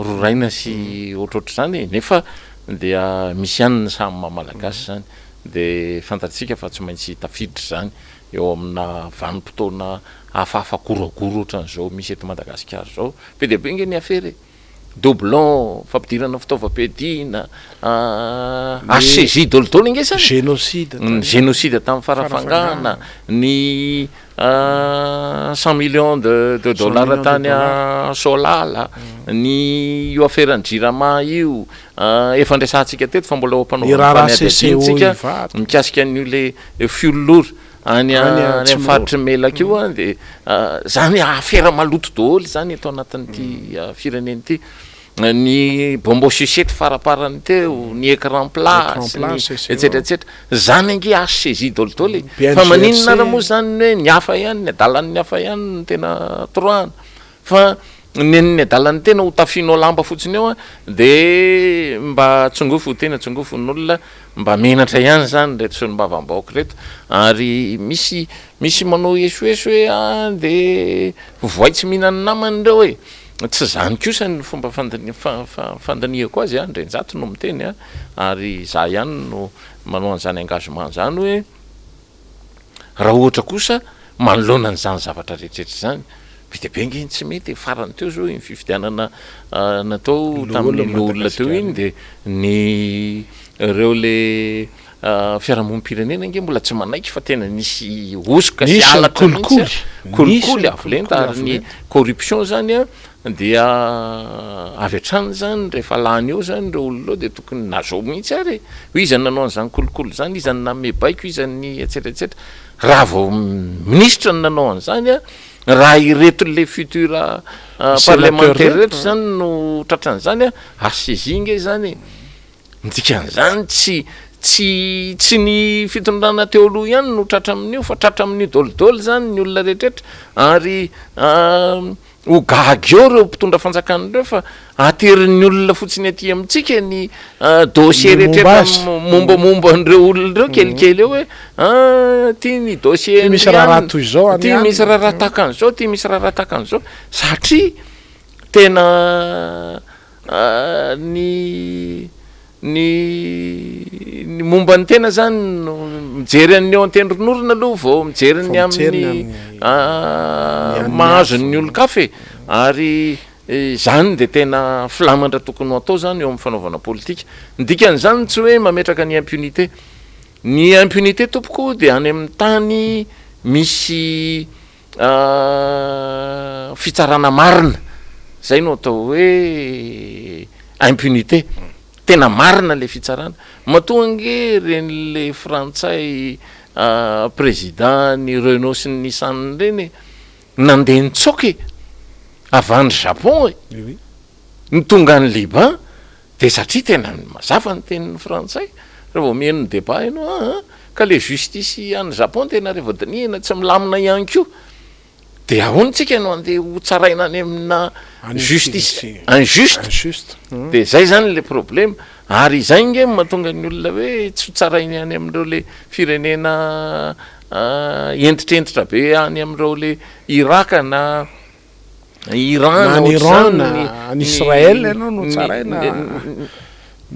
roraina sy ohatrohatr'izany e. Nefa dia misy ihany ny samy maha malagasy izany. Dia fantatsika fa tsy maintsy tafiditra izany eo amina vanim-potoana hafahafa goragora ohatran'izao misy eto Madagasikara izao. Be dia be ange ny afera e! Doublon, fampidirana fitaovam-piadiana, HCJ daholo ange izany e! Génocide. Ny génocide tamin'ny Farafangana, ny 100 millions de de dollars tany Soalala, ny io aferan'ny Jirama io, efa niresahantsika teto fa mbola ho Ny am-panaovana raharaha CCO fanadihadiantsika Ivato. mikasika an'io le fiololora any Any any amin'ny Atsimo. faritry Melaky io an, dia zany afera maloto daholo zany eto anatin'ity firenena ity. Ny bonbon sucette faraparany teo, ny écran plat Écran sy plat, ny CCO. et cetera et cetera. Zany ange HCJ daholo daholo e. BNGRC. Fa maninona ary moa zany ny hoe ny hafa ihany, ny adalan'ny hafa ihany no tena toroahana. Fa ny an'ny adalan'ny tena ho tafianao lamba fotsiny eo an, de mba tsongoy fo tena, tsongoy fon'olona, mba menatra ihany zany ireto solombavambahoaka ireto, ary misy misy manao esoeso hoe an de voay tsy mihinan'ny namany ireo e, tsy zany kosa ny fomba fandini- fandinihako azy an, Andrianjato no miteny an, ary za ihany no manao an'izany engagement zany hoe. Raha ohatra kosa manoloana an'izany zavatra rehetrarehetra izany, be dia be ange ny tsy mety e, farany teo izao iny fifidianana natao tamin'ny loholona teo iny dia ny ireo le fiarahamonim-pirenena ange mbola tsy manaiky fa tena nisy hosoka sy halatra mihitsy an, kolikoly avo lenta ary ny corruption zany an Dia avy hatrany izany rehefa lany eo izany ireo olona ireo dia tokony na zao mihitsy ary e! Hoe iza no nanao an'izany kolikoly izany, iza no nanome baiko, iza ny et cetera et cetera. Raha vao minisitra no nanao an'izany an, raha ireto le futur parlementaire ireto izany no tratran'izany an, HCJ nge izany e! Ny dikan'izany tsy tsy tsy ny fitondrana teo aloha ihany no tratra amin'io fa tratra amin'io daholo daholo izany ny olona rehetra rehetra ary Ho gaga eo ireo mpitondra fanjakana ireo fa aterin'ny olona fotsiny aty amintsika ny dossier Ny momba rehetra azy. mombamomba an'ireo olona ireo kelikely eo hoe ah ty ny dossier Ty misy an'i raharaha anona, toy izao any ty any. misy raharaha tahaka an'izao, ty misy raharaha tahaka an'izao, satria tena Ny ny ny momba ny tena zany no mijery an'ny eo an-tendron'orona aloha vao mijery ny Vao mijery ny amin'ny amin'ny ny an'ny mahazo hafa. ny olon-kafa e. Ary izany dia tena filamatra tokony ho atao zany eo amin'ny fanaovana politika. Ny dikan'izany tsy hoe mametraka ny impunité. Ny impunité tompoko dia any amin'ny tany misy Fitsarana marina, zay no atao hoe impunité, tena marina le fitsarana, matoa ange reny le frantsay président ny Renault sy ny Nissan reny nandeha nitsoaka e, avy any Japon e, ny tonga any Liban De satria tena mazava ny tenin'ny frantsay, raha vao mihaino ny débat ianao aa, ka le justice any Japon tena rehefa dinihina tsy milamina ihany koa, de ahoana tsika no andeha ho tsaraina any amina justice injuste, de zay zany le problema, ary izay nge no mahatonga ny olona hoe tsy ho tsarainy any amin'ireo le firenena hentitrentitra be any amin'ireo le Irak na Iran Na any Iran ohatr'izany na ny any ny Israël ianao no ny tsaraina.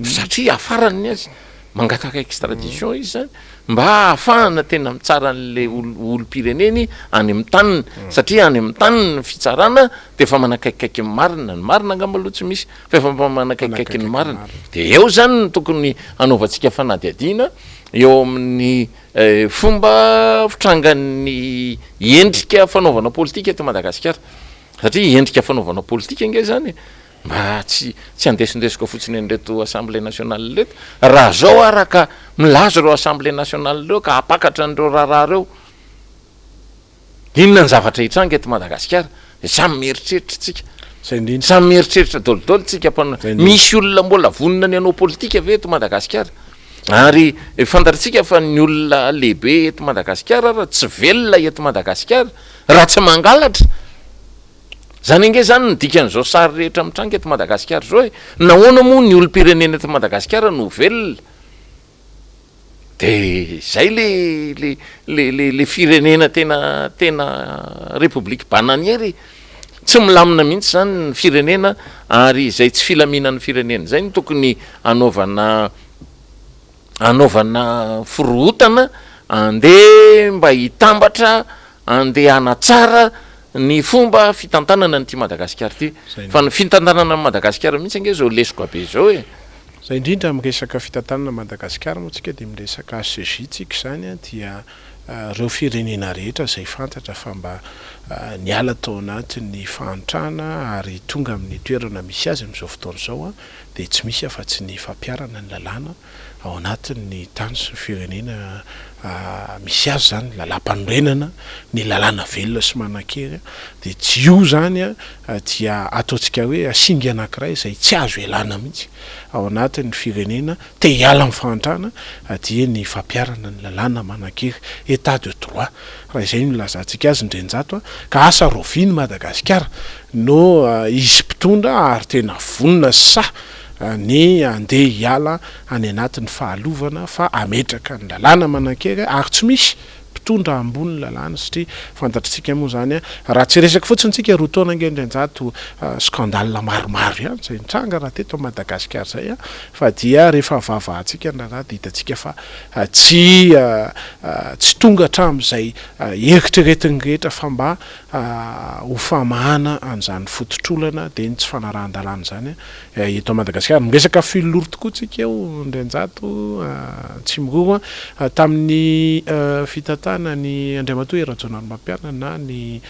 satria hiafarany ny azy, mangataka extradition izy zany mba hahafahana tena mitsara an'le olo- olom-pireneny any amin'ny taniny, satria any amin'ny taniny ny fitsarana de efa manakaikikaiky ny marina, ny marina angamba aloha tsy misy fa efa mba manakaikikaiky ny marina, de eo zany no tokony hanaovantsika fanadihadiana eo amin'ny Fomba fitrangan'ny endrika fanaovana politika eto Madagasikara. Satria endrika fanaovana politika ange izany e, mba tsy tsy handesondesoka fotsiny an'ireto Assemblée nationale ireto. Raha izao ara ka milaza ireo Assemblée nationale ireo ka hampakatra an'ireo raharaha ireo, Inona ny zavatra hitranga eto Madagasikara? Dia samy mieritreritra tsika. Zay indrindra. Samy mieritreritra daholo tsika mpanao. Zay indrindra. Misy olona mbola vonona ny hanao politika ve eto Madagasikara? Ary fantatritsika fa ny olona lehibe eto Madagasikara ary tsy velona eto Madagasikara raha tsy mangalatra. Zany ange zany ny dikan'izao sary rehetra mitranga eto Madagasikara izao e. Nahoana moa ny olom-pirenena eto Madagasikara no velona? De zay le le le le le firenena tena tena république bananière e. Tsy milamina mihitsy zany ny firenena ary izay tsy filaminan'ny firenena izay no tokony hanaovana hanaovana firohotana andeha mba hitambatra andeha hanatsara ny fomba fitantanana an'ity Madagasikara ity. Fa ny fitantanana an'i Madagasikara mihitsy ange izao lesoka be izao e. Izay indrindra miresaka fitantanana Madagasikara moa tsika dia miresaka HCJ tsika izany dia ireo firenena rehetra izay fantatra fa mba niala tao anatin'ny fahantrana ary tonga amin'ny toerana misy azy amin'izao fotoana izao dia tsy misy afa-tsy ny fampiharana ny lalàna ao anatin'ny tany sy ny firenena misy azy izany, ny lalàmpanorenana, ny lalàna velona sy manan-kery dia tsy io izany dia ataontsika hoe singa anankiray izay tsy azo ialana mihitsy ao anatin'ny firenena te hiala amin'ny fahantrana dia ny fampiharana ny lalàna manan-kery, Etat de droit, raha izay no ilazantsika azy Ndrenjato ka asa rahoviana i Madagasikara no hisy mpitondra ary tena vonona sy sahy ny handeha hiala any anatin'ny fahalovana fa hametraka ny lalàna manan-kery ary tsy misy mpitondra ambony lalàna satria fantatritsika moa izany raha tsy resaka fotsiny tsika roa taona ange Andrianjato scandale maromaro ihany izay nitranga raha teto Madagasikara izay fa dia rehefa vahavahantsika ny raharaha dia hitantsika fa tsy tsy tonga hatramin'izay eritreretin'ny rehetra fa mba ho famahana an'izany fototr'olana dia ny tsy fanarahan-dalàna izany eto Madagasikara. Miresaka filoha tokoa tsika eo Andrianjato Tsimiroro tamin'ny fitantanan'i Andriamatoa Hery Rajaonarimampianina na ny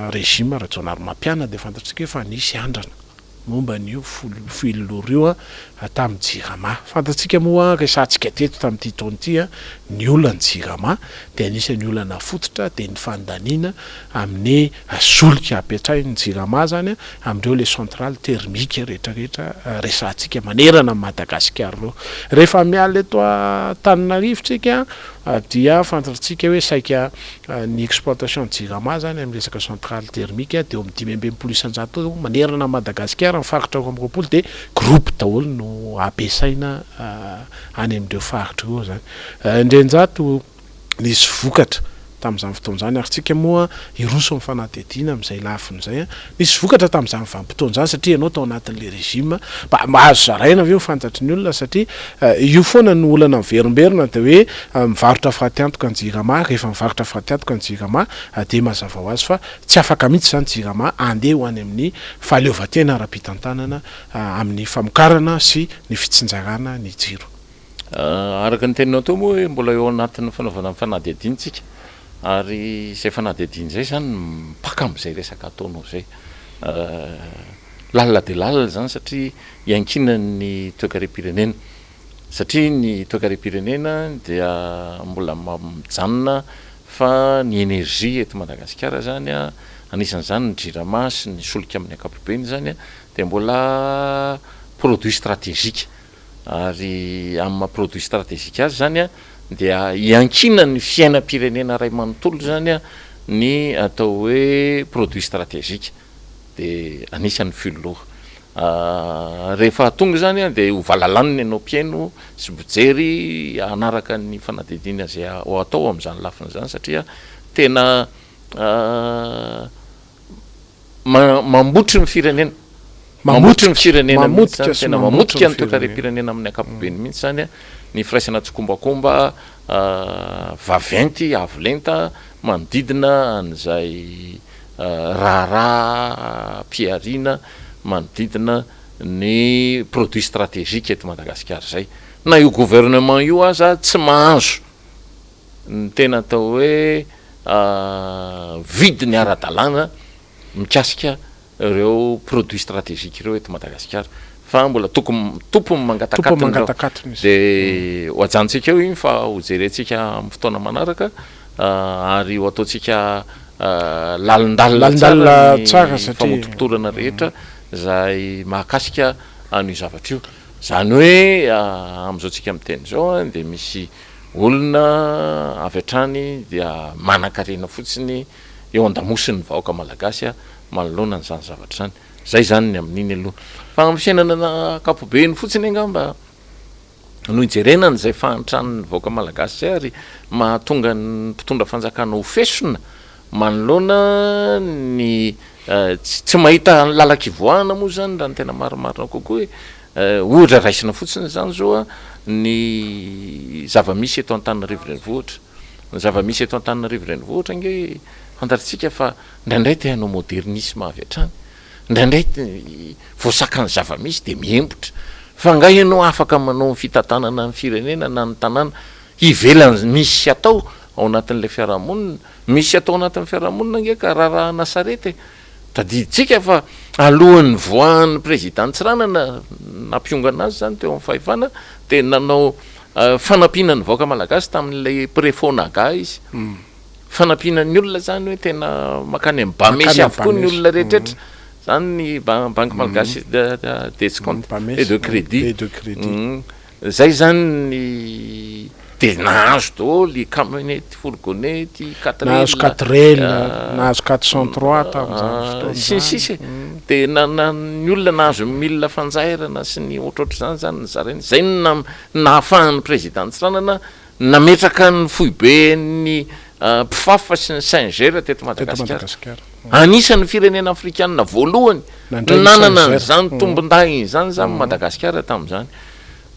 régime Rajaonarimampianina dia fantatsika hoe fa nisy andrana. momba an'io filoha io tamin'ny Jirama. Fantatsika moa, resahantsika teto tamin'ity taona ity, ny olan'ny Jirama dia anisan'ny olana fototra dia ny fandaniana amin'ny solika apetrahin'ny Jirama izany amin'ireo les centrales thermiques rehetrarehetra resahantsika manerana an'i Madagasikara ireo. Rehefa miala eto Antananarivo tsika dia fantatsika hoe saika ny exploitation Jirama izany amin'ny resaka centrale thermique dia eo amin'ny 65% eo manerana an'i Madagasikara ny faritra 22 dia groupe daholo no ampiasaina any amin'ireo faritra ireo izany. Indrenjato nisy vokatra tamin'izany fotoana izany ary tsika moa hiroso amin'ny fanadihadiana amin'izay lafiny izay. Nisy vokatra tamin'izany vanim-potoana izany satria ianao tao anatin'ilay régime. Mba mba azo zaraina ve ho fantatry ny olona satria io foana no olana miverimberina dia hoe mivarotra fatiantoka ny jirama, rehefa mivarotra fatiantoka ny jirama dia mazava ho azy fa tsy afaka mihitsy izany jirama handeha ho any amin'ny fahaleovantena ara-pitantanana amin'ny famokarana sy ny fitsinjarana ny jiro. Araka ny teninao teo moa hoe mbola eo anatin'ny fanaovana ny fanadihadiana isika ary izay fanadihadiana izay izany mipaka amin'izay resaka ataonao izay. Lalina dia lalina izany satria iankinan'ny toekarem-pirenena satria ny toekarem-pirenena dia mbola mijanona fa ny énergie eto Madagasikara izany anisan'izany ny jirama sy ny solika amin'ny ankapobeny izany dia mbola produit stratégique. Ary amin'ny maha produit stratégique azy izany dia iankinan'ny fiainam-pirenena iray manontolo izany ny atao hoe produit stratégique dia anisan'ny filoha. Rehefa tonga izany dia ho valalanina ianao mpihaino sy mpijery hanaraka ny fanadihadiana izay ho atao amin'izany lafiny izany satria tena Mambotry ny firenena. Mambotry ny firenena mihitsy zany, tena mamotika ny toekarem-pirenena amin'ny ankapobeny mihitsy zany ny firaisana tsikombakomba vaventy avo lenta manodidina an'izay raharaham-pihariana manodidina ny produit stratégique eto Madagasikara izay. Na io gouvernement io aza tsy mahazo ny tena atao hoe vidiny ara-dalàna mikasika ireo produits stratégiques ireo eto Madagasikara fa mbola tokony tompony mangatakatony ireo dia ho ajanontsika eo iny fa ho jerentsika amin'ny fotoana manaraka ary ho ataontsika lalindalina tsara ny famotopotorana rehetra izay mahakasika an'io zavatra io. Izany hoe amin'izao tsika miteny izao dia misy olona avy hatrany dia manan-karena fotsiny eo an-damosin'ny vahoaka malagasy manoloana an'izany zavatra izany. Izay izany ny amin'iny aloha. Fa amin'ny fiainana ankapobeny fotsiny angamba no ijerena an'izay fahantran'ny vahoaka malagasy izay ary mahatonga ny mpitondra fanjakana ho fesona manoloana ny tsy mahita ny lalan-kivoahana moa izany raha ny tena marimarina kokoa e. Ohatra raisina fotsiny izany izao ny zava-misy eto Antananarivo Renivohitra. Ny zava-misy eto Antananarivo Renivohitra ange fantatsika fa indraindray te hanao modernisme avy hatrany. Indraindray voasakan'ny zava-misy dia mihemotra. Fa angaha ianao afaka manao ny fitantanana ny firenena na ny tanàna ivelan'ny misy atao ao anatin'ilay fiarahamonina? Misy atao anatin'ny fiarahamonina ange ka rarahana sarety e! Tadidintsika fa alohan'ny nivoahan'ny Prezida Tsiranana, nampiongana azy izany teo amin'ny fahefana, dia nanao fanampiana ny vahoaka malagasy tamin'ilay Prefonaga izy. Fanampiana ny olona izany hoe tena mankany amin'ny Bamesy avokoa ny olona rehetra. Izany ny Banque Malgache d'Escompte et de Crédit. Izay izany ny dia nahazo daholo, camionnette, fourgonnette, quatre Nahazo quatre L, nahazo 403 tamin'izany fotoana izany. Sy ny sisa e. Dia na na ny olona nahazo milina fanjairana sy ny ohatrohatr'izany izany nozaraina. Izay no nahafahan'ny Président Tsiranana Nametraka ny foiben'ny mpifafa sy ny Singer teto Madagasikara. Anisan'ny firenena afrikanina voalohany nanana an'izany tombondahiny izany izany Madagasikara tamin'izany.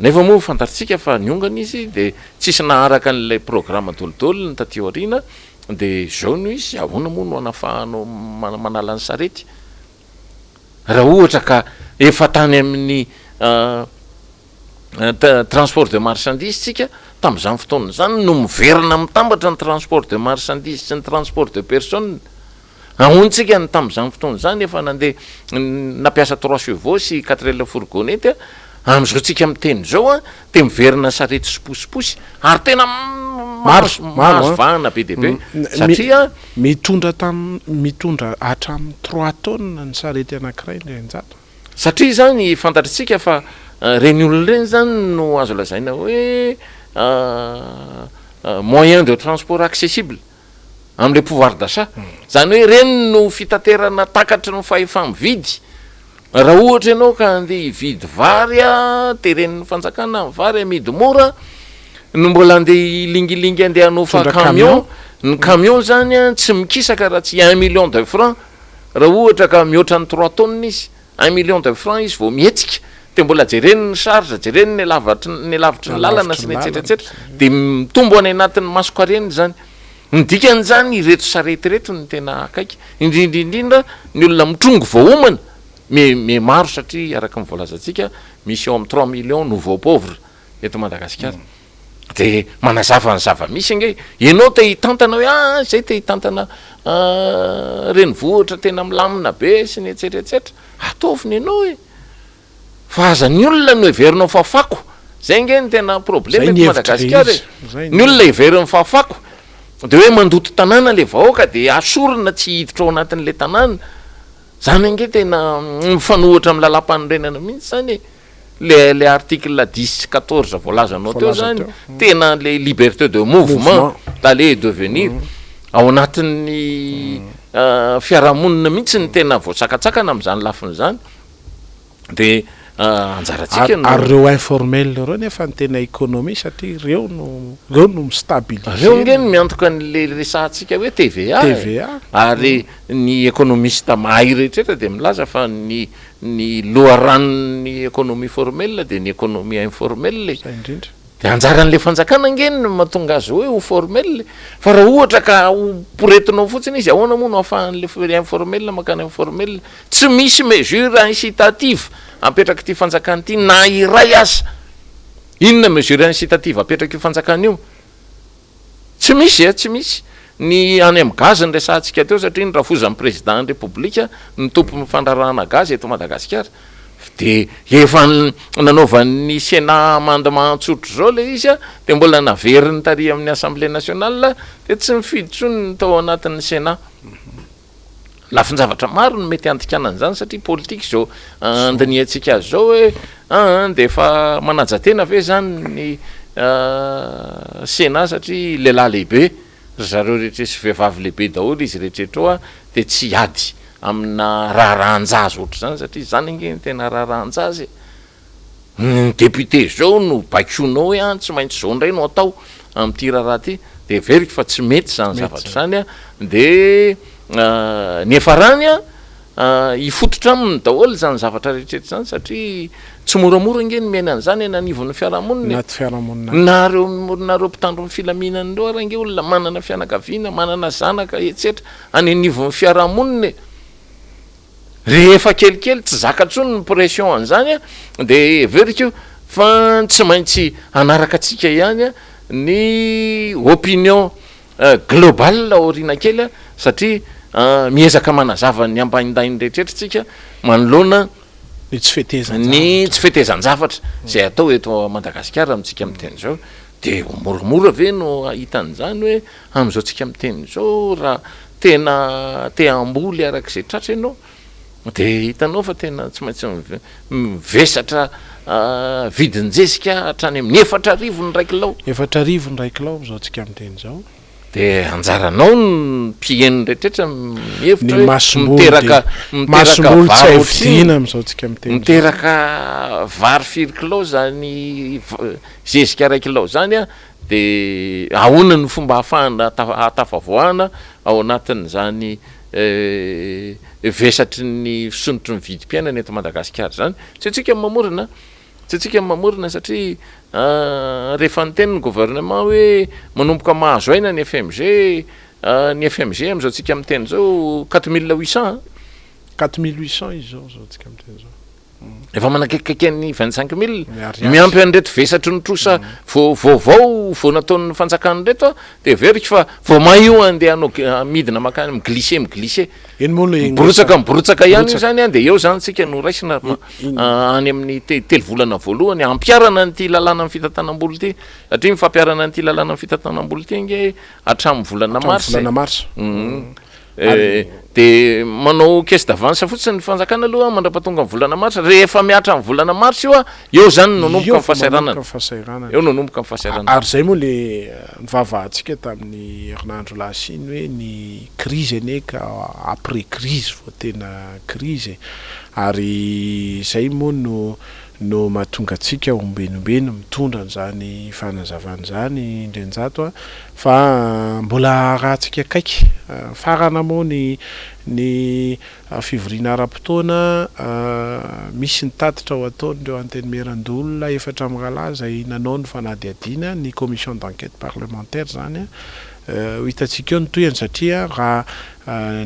Nefa moa fantatsika fa niongana izy dia tsisy naharaka an'ilay programa dolidoly ny taty aoriana dia izao no izy, ahoana moa no anafahanao manala ny sarety? Raha ohatra ka efa tany amin'ny transport de marchandise tsika tamin'izany fotoana izany no miverina mitambatra ny transport de marchandise sy ny transport de personne. Ahoana tsika ny tamin'izany fotoana izany efa nandeha nampiasa trois chevaux sy quatre L fourgonnette, amin'izao tsika miteny izao an dia miverina sarety sy posiposy ary tena mahazo mahazo vahana be dia be satria Mitondra tam mitondra hatramin'ny trois tonnes ny sarety anankiray Ndrianjato. Satria izany fantatritsika fa ireny olona ireny izany no azo lazaina hoe moyen de transport accessible amin'ilay pouvoir d'achat. Izany hoe ireny no fitaterana takatry ny fahefa-mividy. Raha ohatra ianao ka handeha hividy vary teren'ny fanjakana ny vary amidy mora no mbola handeha hilingilingy handeha hanofa camion, ny camion zany tsy mikisaka raha tsy un million de francs raha ohatra ka mihoatra ny trois tonnes izy, un million de francs izy vao mihetsika, dia mbola jereny ny charge, jereny ny lavatry ny lavitry ny lalana sy ny etsetra etsetra, dia mitombo any anatin'ny masonkarena izany. Ny dikan'izany ireto sarety ireto no tena akaiky, indrindra indrindra ny olona mitrongy vao homana, me me maro satria araka ny voalazantsika misy eo amin'ny trois millions nouveaux pauvres eto Madagasikara. De manazava ny zava-misy ange, ianao te hitantana hoe ah zay te hitantana renivohitra tena milamina be sy ny etsetra etsetra, ataovy ny anao e! Fa aza ny olona no heverinao fa fako. Zay nge no tena problème eto Madagasikara e. Ny olona heveriny fa fako. De hoe mandoto tanàna le vahoaka de asorina tsy hiditra ao anatin'le tanàna. Zany ange tena mifanohitra amin'ny lalàmpanorenana mihitsy zany e. Le le article dix sy quatorze voalazanao teo zany tena le liberté de mouvement d'aller et de venir ao anatin'ny fiarahamonina mihitsy no tena voasakatsakana amin'izany lafiny izany. Dia anjarantsika no. Ary ireo informel ireo nefa no tena économie satria ireo no ireo no mi-stabiliser. Ireo ange no miantoka an'ilay resahantsika hoe TVA e. TVA. Ary ny économiste mahay rehetra dia milaza fa ny ny loharanon'ny économie formelle dia ny économie informelle e. Izay indrindra. Dia anjaran'ilay fanjakana ange no mahatonga azy hoe ho formel e. Fa raha ohatra ka ho poretinao fotsiny izy, ahoana moa no ahafahan'ilay informel mankany amin'ny formel? Tsy misy mesure incitative apetrak'ity fanjakana ity na iray aza. Inona mesure incitative apetrak'io fanjakana io? Tsy misy e, tsy misy. Ny any amin'ny gaz no resahantsika teo satria ny rafozan'ny président ny Repoblika no tompon'ny fandraharahana gaz eto Madagasikara. Dia efa nanaovan'ny Sénat amendement tsotr'izao ilay izy dia mbola naveriny tary amin'ny Assemblée nationale dia tsy nifidy intsony ny tao anatin'ny Sénat. Lafin-javatra maro no mety handikana an'izany satria politika izao andinihantsika azy izao hoe aa dia efa manaja tena ve izany ny Sénat satria lehilahy lehibe ry zareo rehetra sy vehivavy lehibe daholo izy rehetra ao dia tsy hiady amina raharahan-jaza ohatr'izany satria izany ange no tena raharahan-jaza e! Ny député zao no baikoinao hoe an tsy maintsy zao indray no atao amin'ity raharaha ity dia heveriko fa tsy mety izany zavatra izany an, dia ny hiafarany an hifototra aminy daholo izany zavatra rehetra rehetra izany satria tsy moramora ange ny miaina an'izany eny anivon'ny fiarahamonina e, Anaty fiarahamonina any. na ireo na ireo mpitandro ny filaminana ireo ary ange olona manana fianakaviana, manana zanaka etsetra any anivon'ny fiarahamonina e. Rehefa kelikely tsy zaka intsony ny pression an'izany dia heveriko fa tsy maintsy hanaraka antsika ihany ny opinion globale aoriana kely satria miezaka manazava ny ambaindainy rehetrretra tsika manoloana Ny tsy fetezan-javatra. Ny tsy fetezan-javatra izay atao eto Madagasikara amintsika miteny izao. Dia ho moramora ve no hahita an'izany hoe amin'izao tsika miteny izao raha tena te hamboly araka izay tratra ianao dia hitanao fa tena tsy maintsy mivesatra vidin-jezika hatrany amin'ny 4000 ny iray kilao. 4000 ny iray kilao amin'izao tsika miteny izao. Dia anjaranao ny mpiheno rehetrarehetra mihevitra Ny hoe masomboly miteraka dia miteraka masomboly tsy vary hay ohatrinona, vidiana amin'izao tsika miteny izao. miteraka vary firy kilao izany zezika iray kilao izany an, Dia ahoana no fomba ahafahana ahatafavoahana ao anatin'izany vesatry ny fisondrotry ny vidim-piainana eto Madagasikara izany? Tsy antsika ny mamorona, tsy antsika ny mamorona satria rehefa niteny ny gouvernement hoe manomboka mahazo aina ny FMG, ny FMG amin'izao tsika miteny izao 4800 an! 4800 izy izao, izao tsika miteny izao. Efa manakaikikaiky an'ny 25 mille, miampy an'ireto vesatry ny trosa vao vaovao vao nataon'ny fanjakana ireto an, dia heveriko fa vao may io andeha hanao midina mankany mi-glisser mi-glisser, Eny moa ilay miborotsaka miborotsaka ihany io izany an, dia eo izany tsika no raisina any amin'ny telo volana voalohany hampiharana an'ity lalànan'ny fitantanam-bola ity, satria ny fampiharana an'ity lalànan'ny fitantanam-bola ity ange hatramin'ny volana marsa e. Hatramin'ny volana marsa. Dia manao caisse d'avance fotsiny ny fanjakana aloha mandrapatonga ny volana marsa. Rehefa mihatra ny volana marsa io, eo izany no nanomboka ny fahasahiranana. Eo no nanomboka ny fahasahiranana. Ary izay moa le nivavahantsika tamin'ny herinandro lasa iny hoe ny crise anie ka après crise vao tena crise e. Ary izay moa no no mahatonga antsika ombenombeno mitondra an'izany fanazavana izany Ndrenjato a. Fa mbola arahantsika akaiky. Farana moa ny ny fivoriana ara-potoana, misy ny tatitra ho ataon'ireo Antenimierandoholona efatra mirahalahy izay nanao ny fanadihadiana, ny commission d'enquête parlementaire izany. Ho hitantsika eo ny tohiny satria raha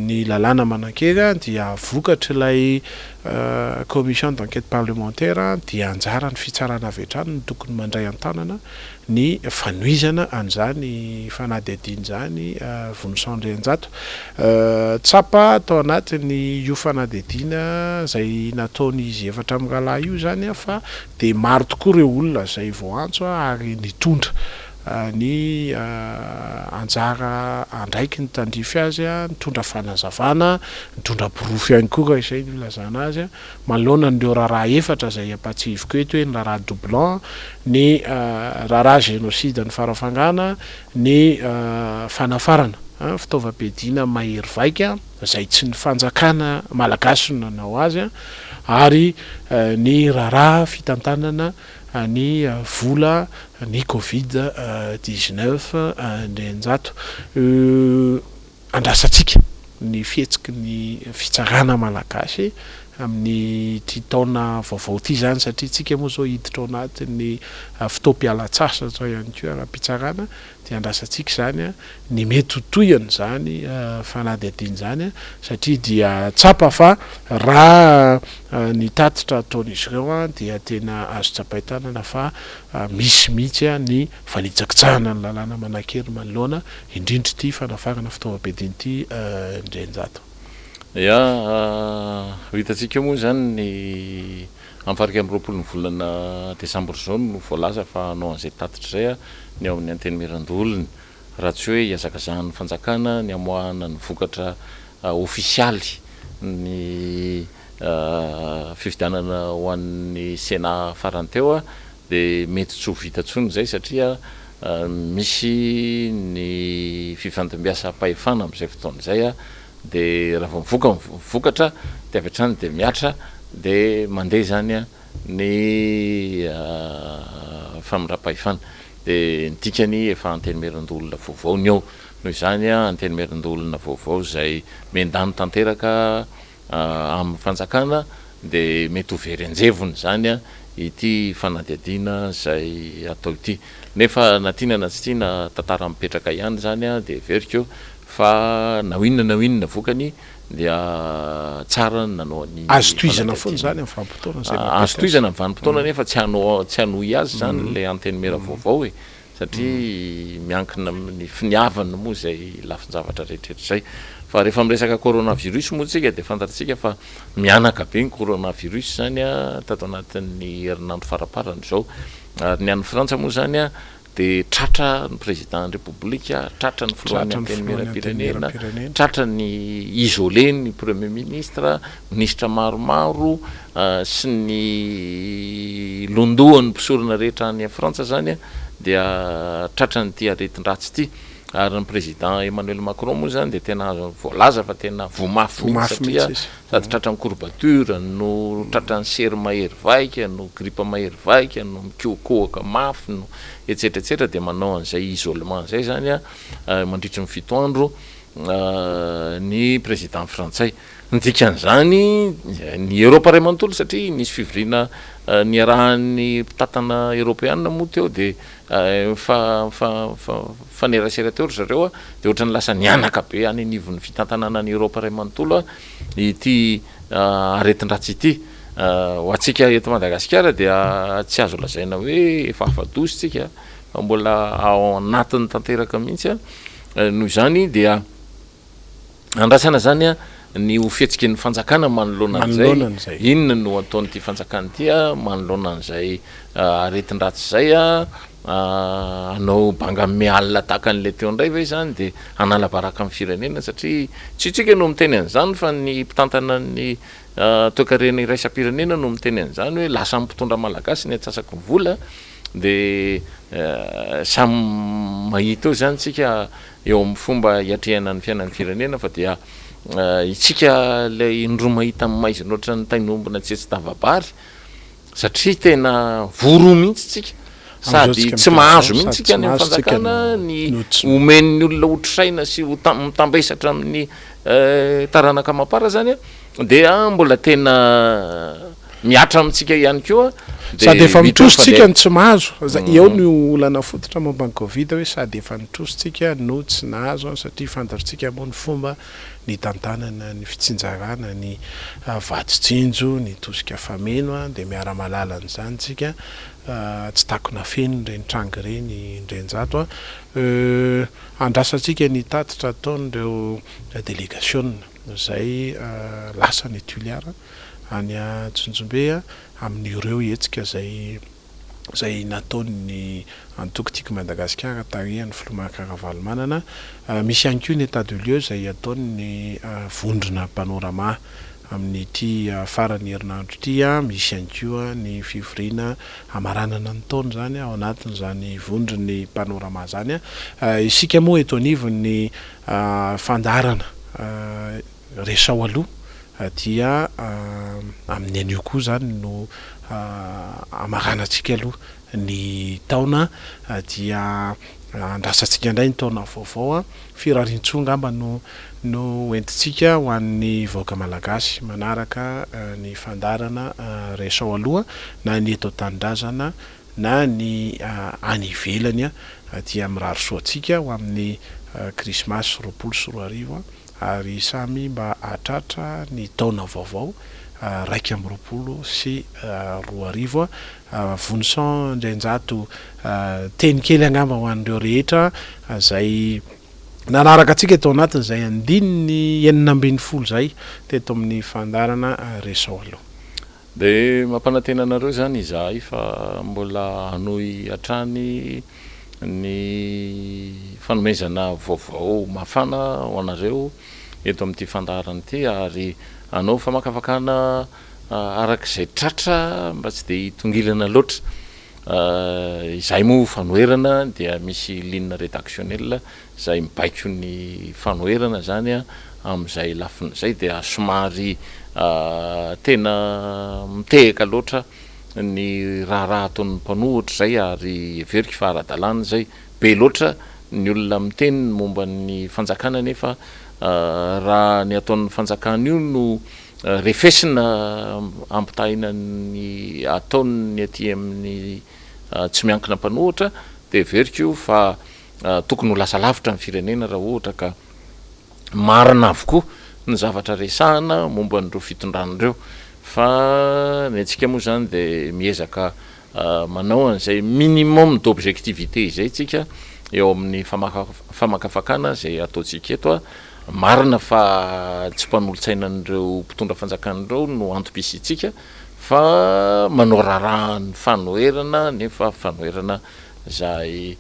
ny lalàna manan-kery dia vokatr'ilay commission d'enquête parlementaire dia anjaran'ny fitsarana avy hatrany no tokony mandray an-tanana ny fanohizana an'izany fanadihadiana izany Vonison Andrianjato. Tsapa tao anatin'ny io fanadihadiana izay nataon'izy efatra mirahalahy io izany fa dia maro tokoa ireo olona izay voaantso ary nitondra ny anjara andraikiny tandrify azy, nitondra fanazavana, nitondra porofo ihany koa raha izay no ilazana azy. Manoloana an'ireo raharaha efatra izay ampahatsihiviko eto hoe ny raharaha doublon, ny raharaha génocide ny Farafangana, ny fanafarana fitaovam-piadiana mahery vaika izay tsy ny fanjakana malagasy no nanao azy ary ny raharaha fitantanana ny vola ny covid 19 Andrianjato. Andrasantsika ny fihetsiky ny fitsarana malagasy amin'ity taona vaovao ity izany satria isika moa izao hiditra ao anatin'ny fotoam-pialantsasatra ihany koa ara-pitsarana dia andrasantsika izany ny mety ho tohin'izany fanadihadiana izany satria dia tsapa fa raha ny tatitra ataon'izy ireo dia tena azo tsapain-tanana fa misy mihitsy ny fanitsakitsahana ny lalàna manan-kery manoloana indrindra ity fanafarana fitaovam-piadiana ity Ndrenjato. Ya, ho hitantsika eo moa izany ny amin'ny faha 21 ny volana desambra izao no voalaza fa hanao an'izay tatitra izay ny ao amin'ny Antenimierandoholona, raha tsy hoe hihazakazahan'ny fanjakana ny hamoahana ny vokatra. ofisialy ny fifidianana ho an'ny Sénat farany teo dia mety tsy ho vita intsony izay satria misy ny fifandimbiasam-pahefana amin'izay fotoana izay dia raha vao mivoaka ny vokatra dia avy hatrany dia mihatra dia mandeha izany ny famindram-pahefana dia ny dikany efa antenimierandoholona vaovao ny eo. Noho izany antenimierandoholona vaovao izay miandany tanteraka amin'ny fanjakana dia mety ho very an-jevony izany ity fanadihadiana izay atao ity. Nefa na tiana na tsy tiana tantara mipetraka ihany izany dia heveriko fa na ho inona na ho inona vokany dia tsara ny nanao an'iny Azo tohizana foana izany amin'ny vanim-potoana izay mampety azy. Azo tohizana amin'ny vanim-potoana nefa tsy hanao tsy hanohy azy izany ilay antenimiera vaovao e. Satria miankina amin'ny finiavany moa izay lafin-javatra rehetra rehetra izay. Fa rehefa miresaka coronavirus moa tsika dia fantatsika fa mihanaka be ny coronavirus izany tato anatin'ny herinandro faraparany izao. Ary ny any Frantsa moa izany dia tratra ny président ny Repoblika, tratra ny filohan'ny Antenimierampirenena, tratra ny isolé ny premier ministre, minisitra maromaro sy ny londohan'ny mpisorona rehetra any Frantsa izany dia tratran'ity aretin-dratsy ity. Ary ny président Emmanuel Macron moa izany dia tena voalaza fa tena voa mafy mihitsy satria sady tratran'ny courbature no tratran'ny sery mahery vaika no grippe mahery vaika no mikohokohoka mafy no etsetra etsetra dia manao an'izay isolement izay izany mandritry ny fito andro ny président frantsay. Ny dikan'izany, ny Eoropa iray manontolo satria nisy fivoriana niarahan'ny mpitantana eoropeana moa teo dia nifanerasera teo ry zareo dia ohatran'ny lasa nihanaka be any anivon'ny fitantanana an'i Eoropa iray manontolo ity aretin-dratsy ity. Ho antsika eto Madagasikara dia tsy azo lazaina hoe efa afa-doza isika fa mbola ao anatiny tanteraka mihitsy, noho izany dia. Andrasana izany ny ho fihetsiky ny fanjakana manoloana an'izay, inona no ataon'ity fanjakana ity manoloana an'izay aretin-dratsy izay, hanao banga mialina tahaka an'ilay teo indray ve izany dia hanala baraka ny firenena satria tsy isika no miteny an'izany fa ny mpitantana ny toekarena iraisam-pirenena no miteny an'izany hoe lasa amin'ny mpitondra malagasy ny antsasaky ny vola dia samy mahita eo izany isika eo amin'ny fomba hiatrehana ny fiainan'ny firenena fa dia isika ilay indroa mahita ny maizina ohatran'ny tain'omby natsetsi-dava-bary satria tena voa roa mihitsy tsika sady tsy mahazo mihitsy tsika any amin'ny fanjakana ny omen'ny olona hotrosaina sy ho mitambesatra amin'ny taranaka amam-para zany dia mbola tena Mihatra amintsika ihany koa dia Sady efa mitrosa tsika no tsy mahazo. Eo no olana fototra momba ny covid hoe sady efa nitrosa tsika no tsy nahazo satria fantatritsika moa ny fomba nitantanana ny fitsinjarana ny vatsy tsinjo, ny tosika fameno dia miara-mahalala an'izany tsika. Tsy takona feno ireny tranga ireny indrenjato. Andrasantsika ny tatitra ataon'ireo delegasiona izay lasa any Toliara. any Antsonjombe amin'ireo hetsika izay izay nataon'ny antoko Tiako Madagasikara tarihan'ny filoha Marc Ravalomanana. Misy ihany koa ny état de lieu izay ataon'ny vondrona Panorama amin'ity faran'ny herinandro ity. Misy ihany koa ny fivoriana hamaranana ny taona izany ao anatin'izany vondron'ny Panorama izany. Isika moa eto anivon'ny fandaharana Resaho aloha dia amin'ny anio koa izany no hamaranantsika aloha ny taona dia andrasantsika indray ny taona vaovao. Firariantsoa angamba no no hoentintsika ho an'ny vahoaka malagasy manaraka ny fandaharana Resaho aloha na ny eto an-tanindrazana na ny any ivelany dia mirary soa antsika ho amin'ny krismasy 2020. ary samy mba hahatratra ny taona vaovao 2021. Vonison Andrianjato, teny kely angamba ho an'ireo rehetra izay nanaraka antsika tao anatin'izay andininy 16 izay teto amin'ny fandaharana Resaho Aloha. Dia mampanantena anareo izany izahay fa mbola hanohy hatrany ny fanomezana vaovao mafana ho anareo eto amin'ity fandaharana ity ary hanao famakafakana araka izay tratra mba tsy dia hitongilana loatra. Izahay moa fanoherana dia misy ligne rédactionnelle izay mibaiko ny fanoherana izany amin'izay lafiny izay dia somary tena mitehaka loatra ny raharaha ataon'ny mpanohitra izay ary heveriko fa ara-dalàna izay. Be loatra ny olona miteny ny momba ny fanjakana nefa raha ny ataon'ny fanjakana io no refesina ampitahaina ny ataon'ny aty amin'ny tsy miankina mpanohitra dia heveriko fa tokony ho lasa lavitra ny firenena raha ohatra ka marina avokoa ny zavatra resahana momba an'ireo fitondrana ireo fa ny antsika moa izany dia miezaka manao an'izay minimum d'objectivité izay tsika eo amin'ny famakafakana izay ataontsika eto. Marina fa tsy mpanolotsaina an'ireo mpitondra fanjakana ireo no antom-pisiantsika fa manao raharaha ny fanoherana nefa fanoherana izay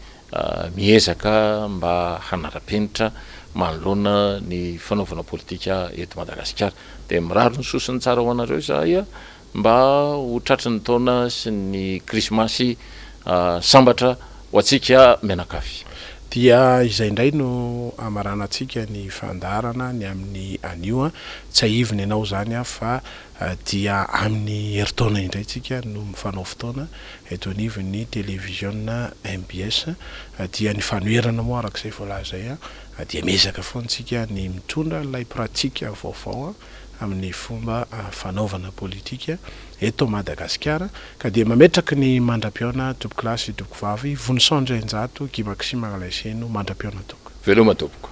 miezaka mba hanara-penitra manoloana ny fanaovana politika eto Madagasikara. Dia mirary ny soa sy ny tsara ho anareo izahay. Mba ho tratry ny taona sy ny krismasy sambatra ho antsika mianakavy. Dia izay indray no hamaranantsika ny fandaharana ny amin'ny anio. Tsiahivina ianao izany fa dia amin'ny herintaona indray tsika no mifanao fotoana eto anivon'ny televiziona mbs. Dia ny fanoherana moa araka izay voalaza izay dia miezaka foana tsika ny mitondra ilay pratika vaovao. amin'ny fomba fanaovana politika eto Madagasikara ka dia mametraky ny mandra-pihaona tompokolahy sy tompokovavy Vonison Andrianjato Guy Maxime Ralaiseheno mandra-pihaona tompoko. Veloma tompoko.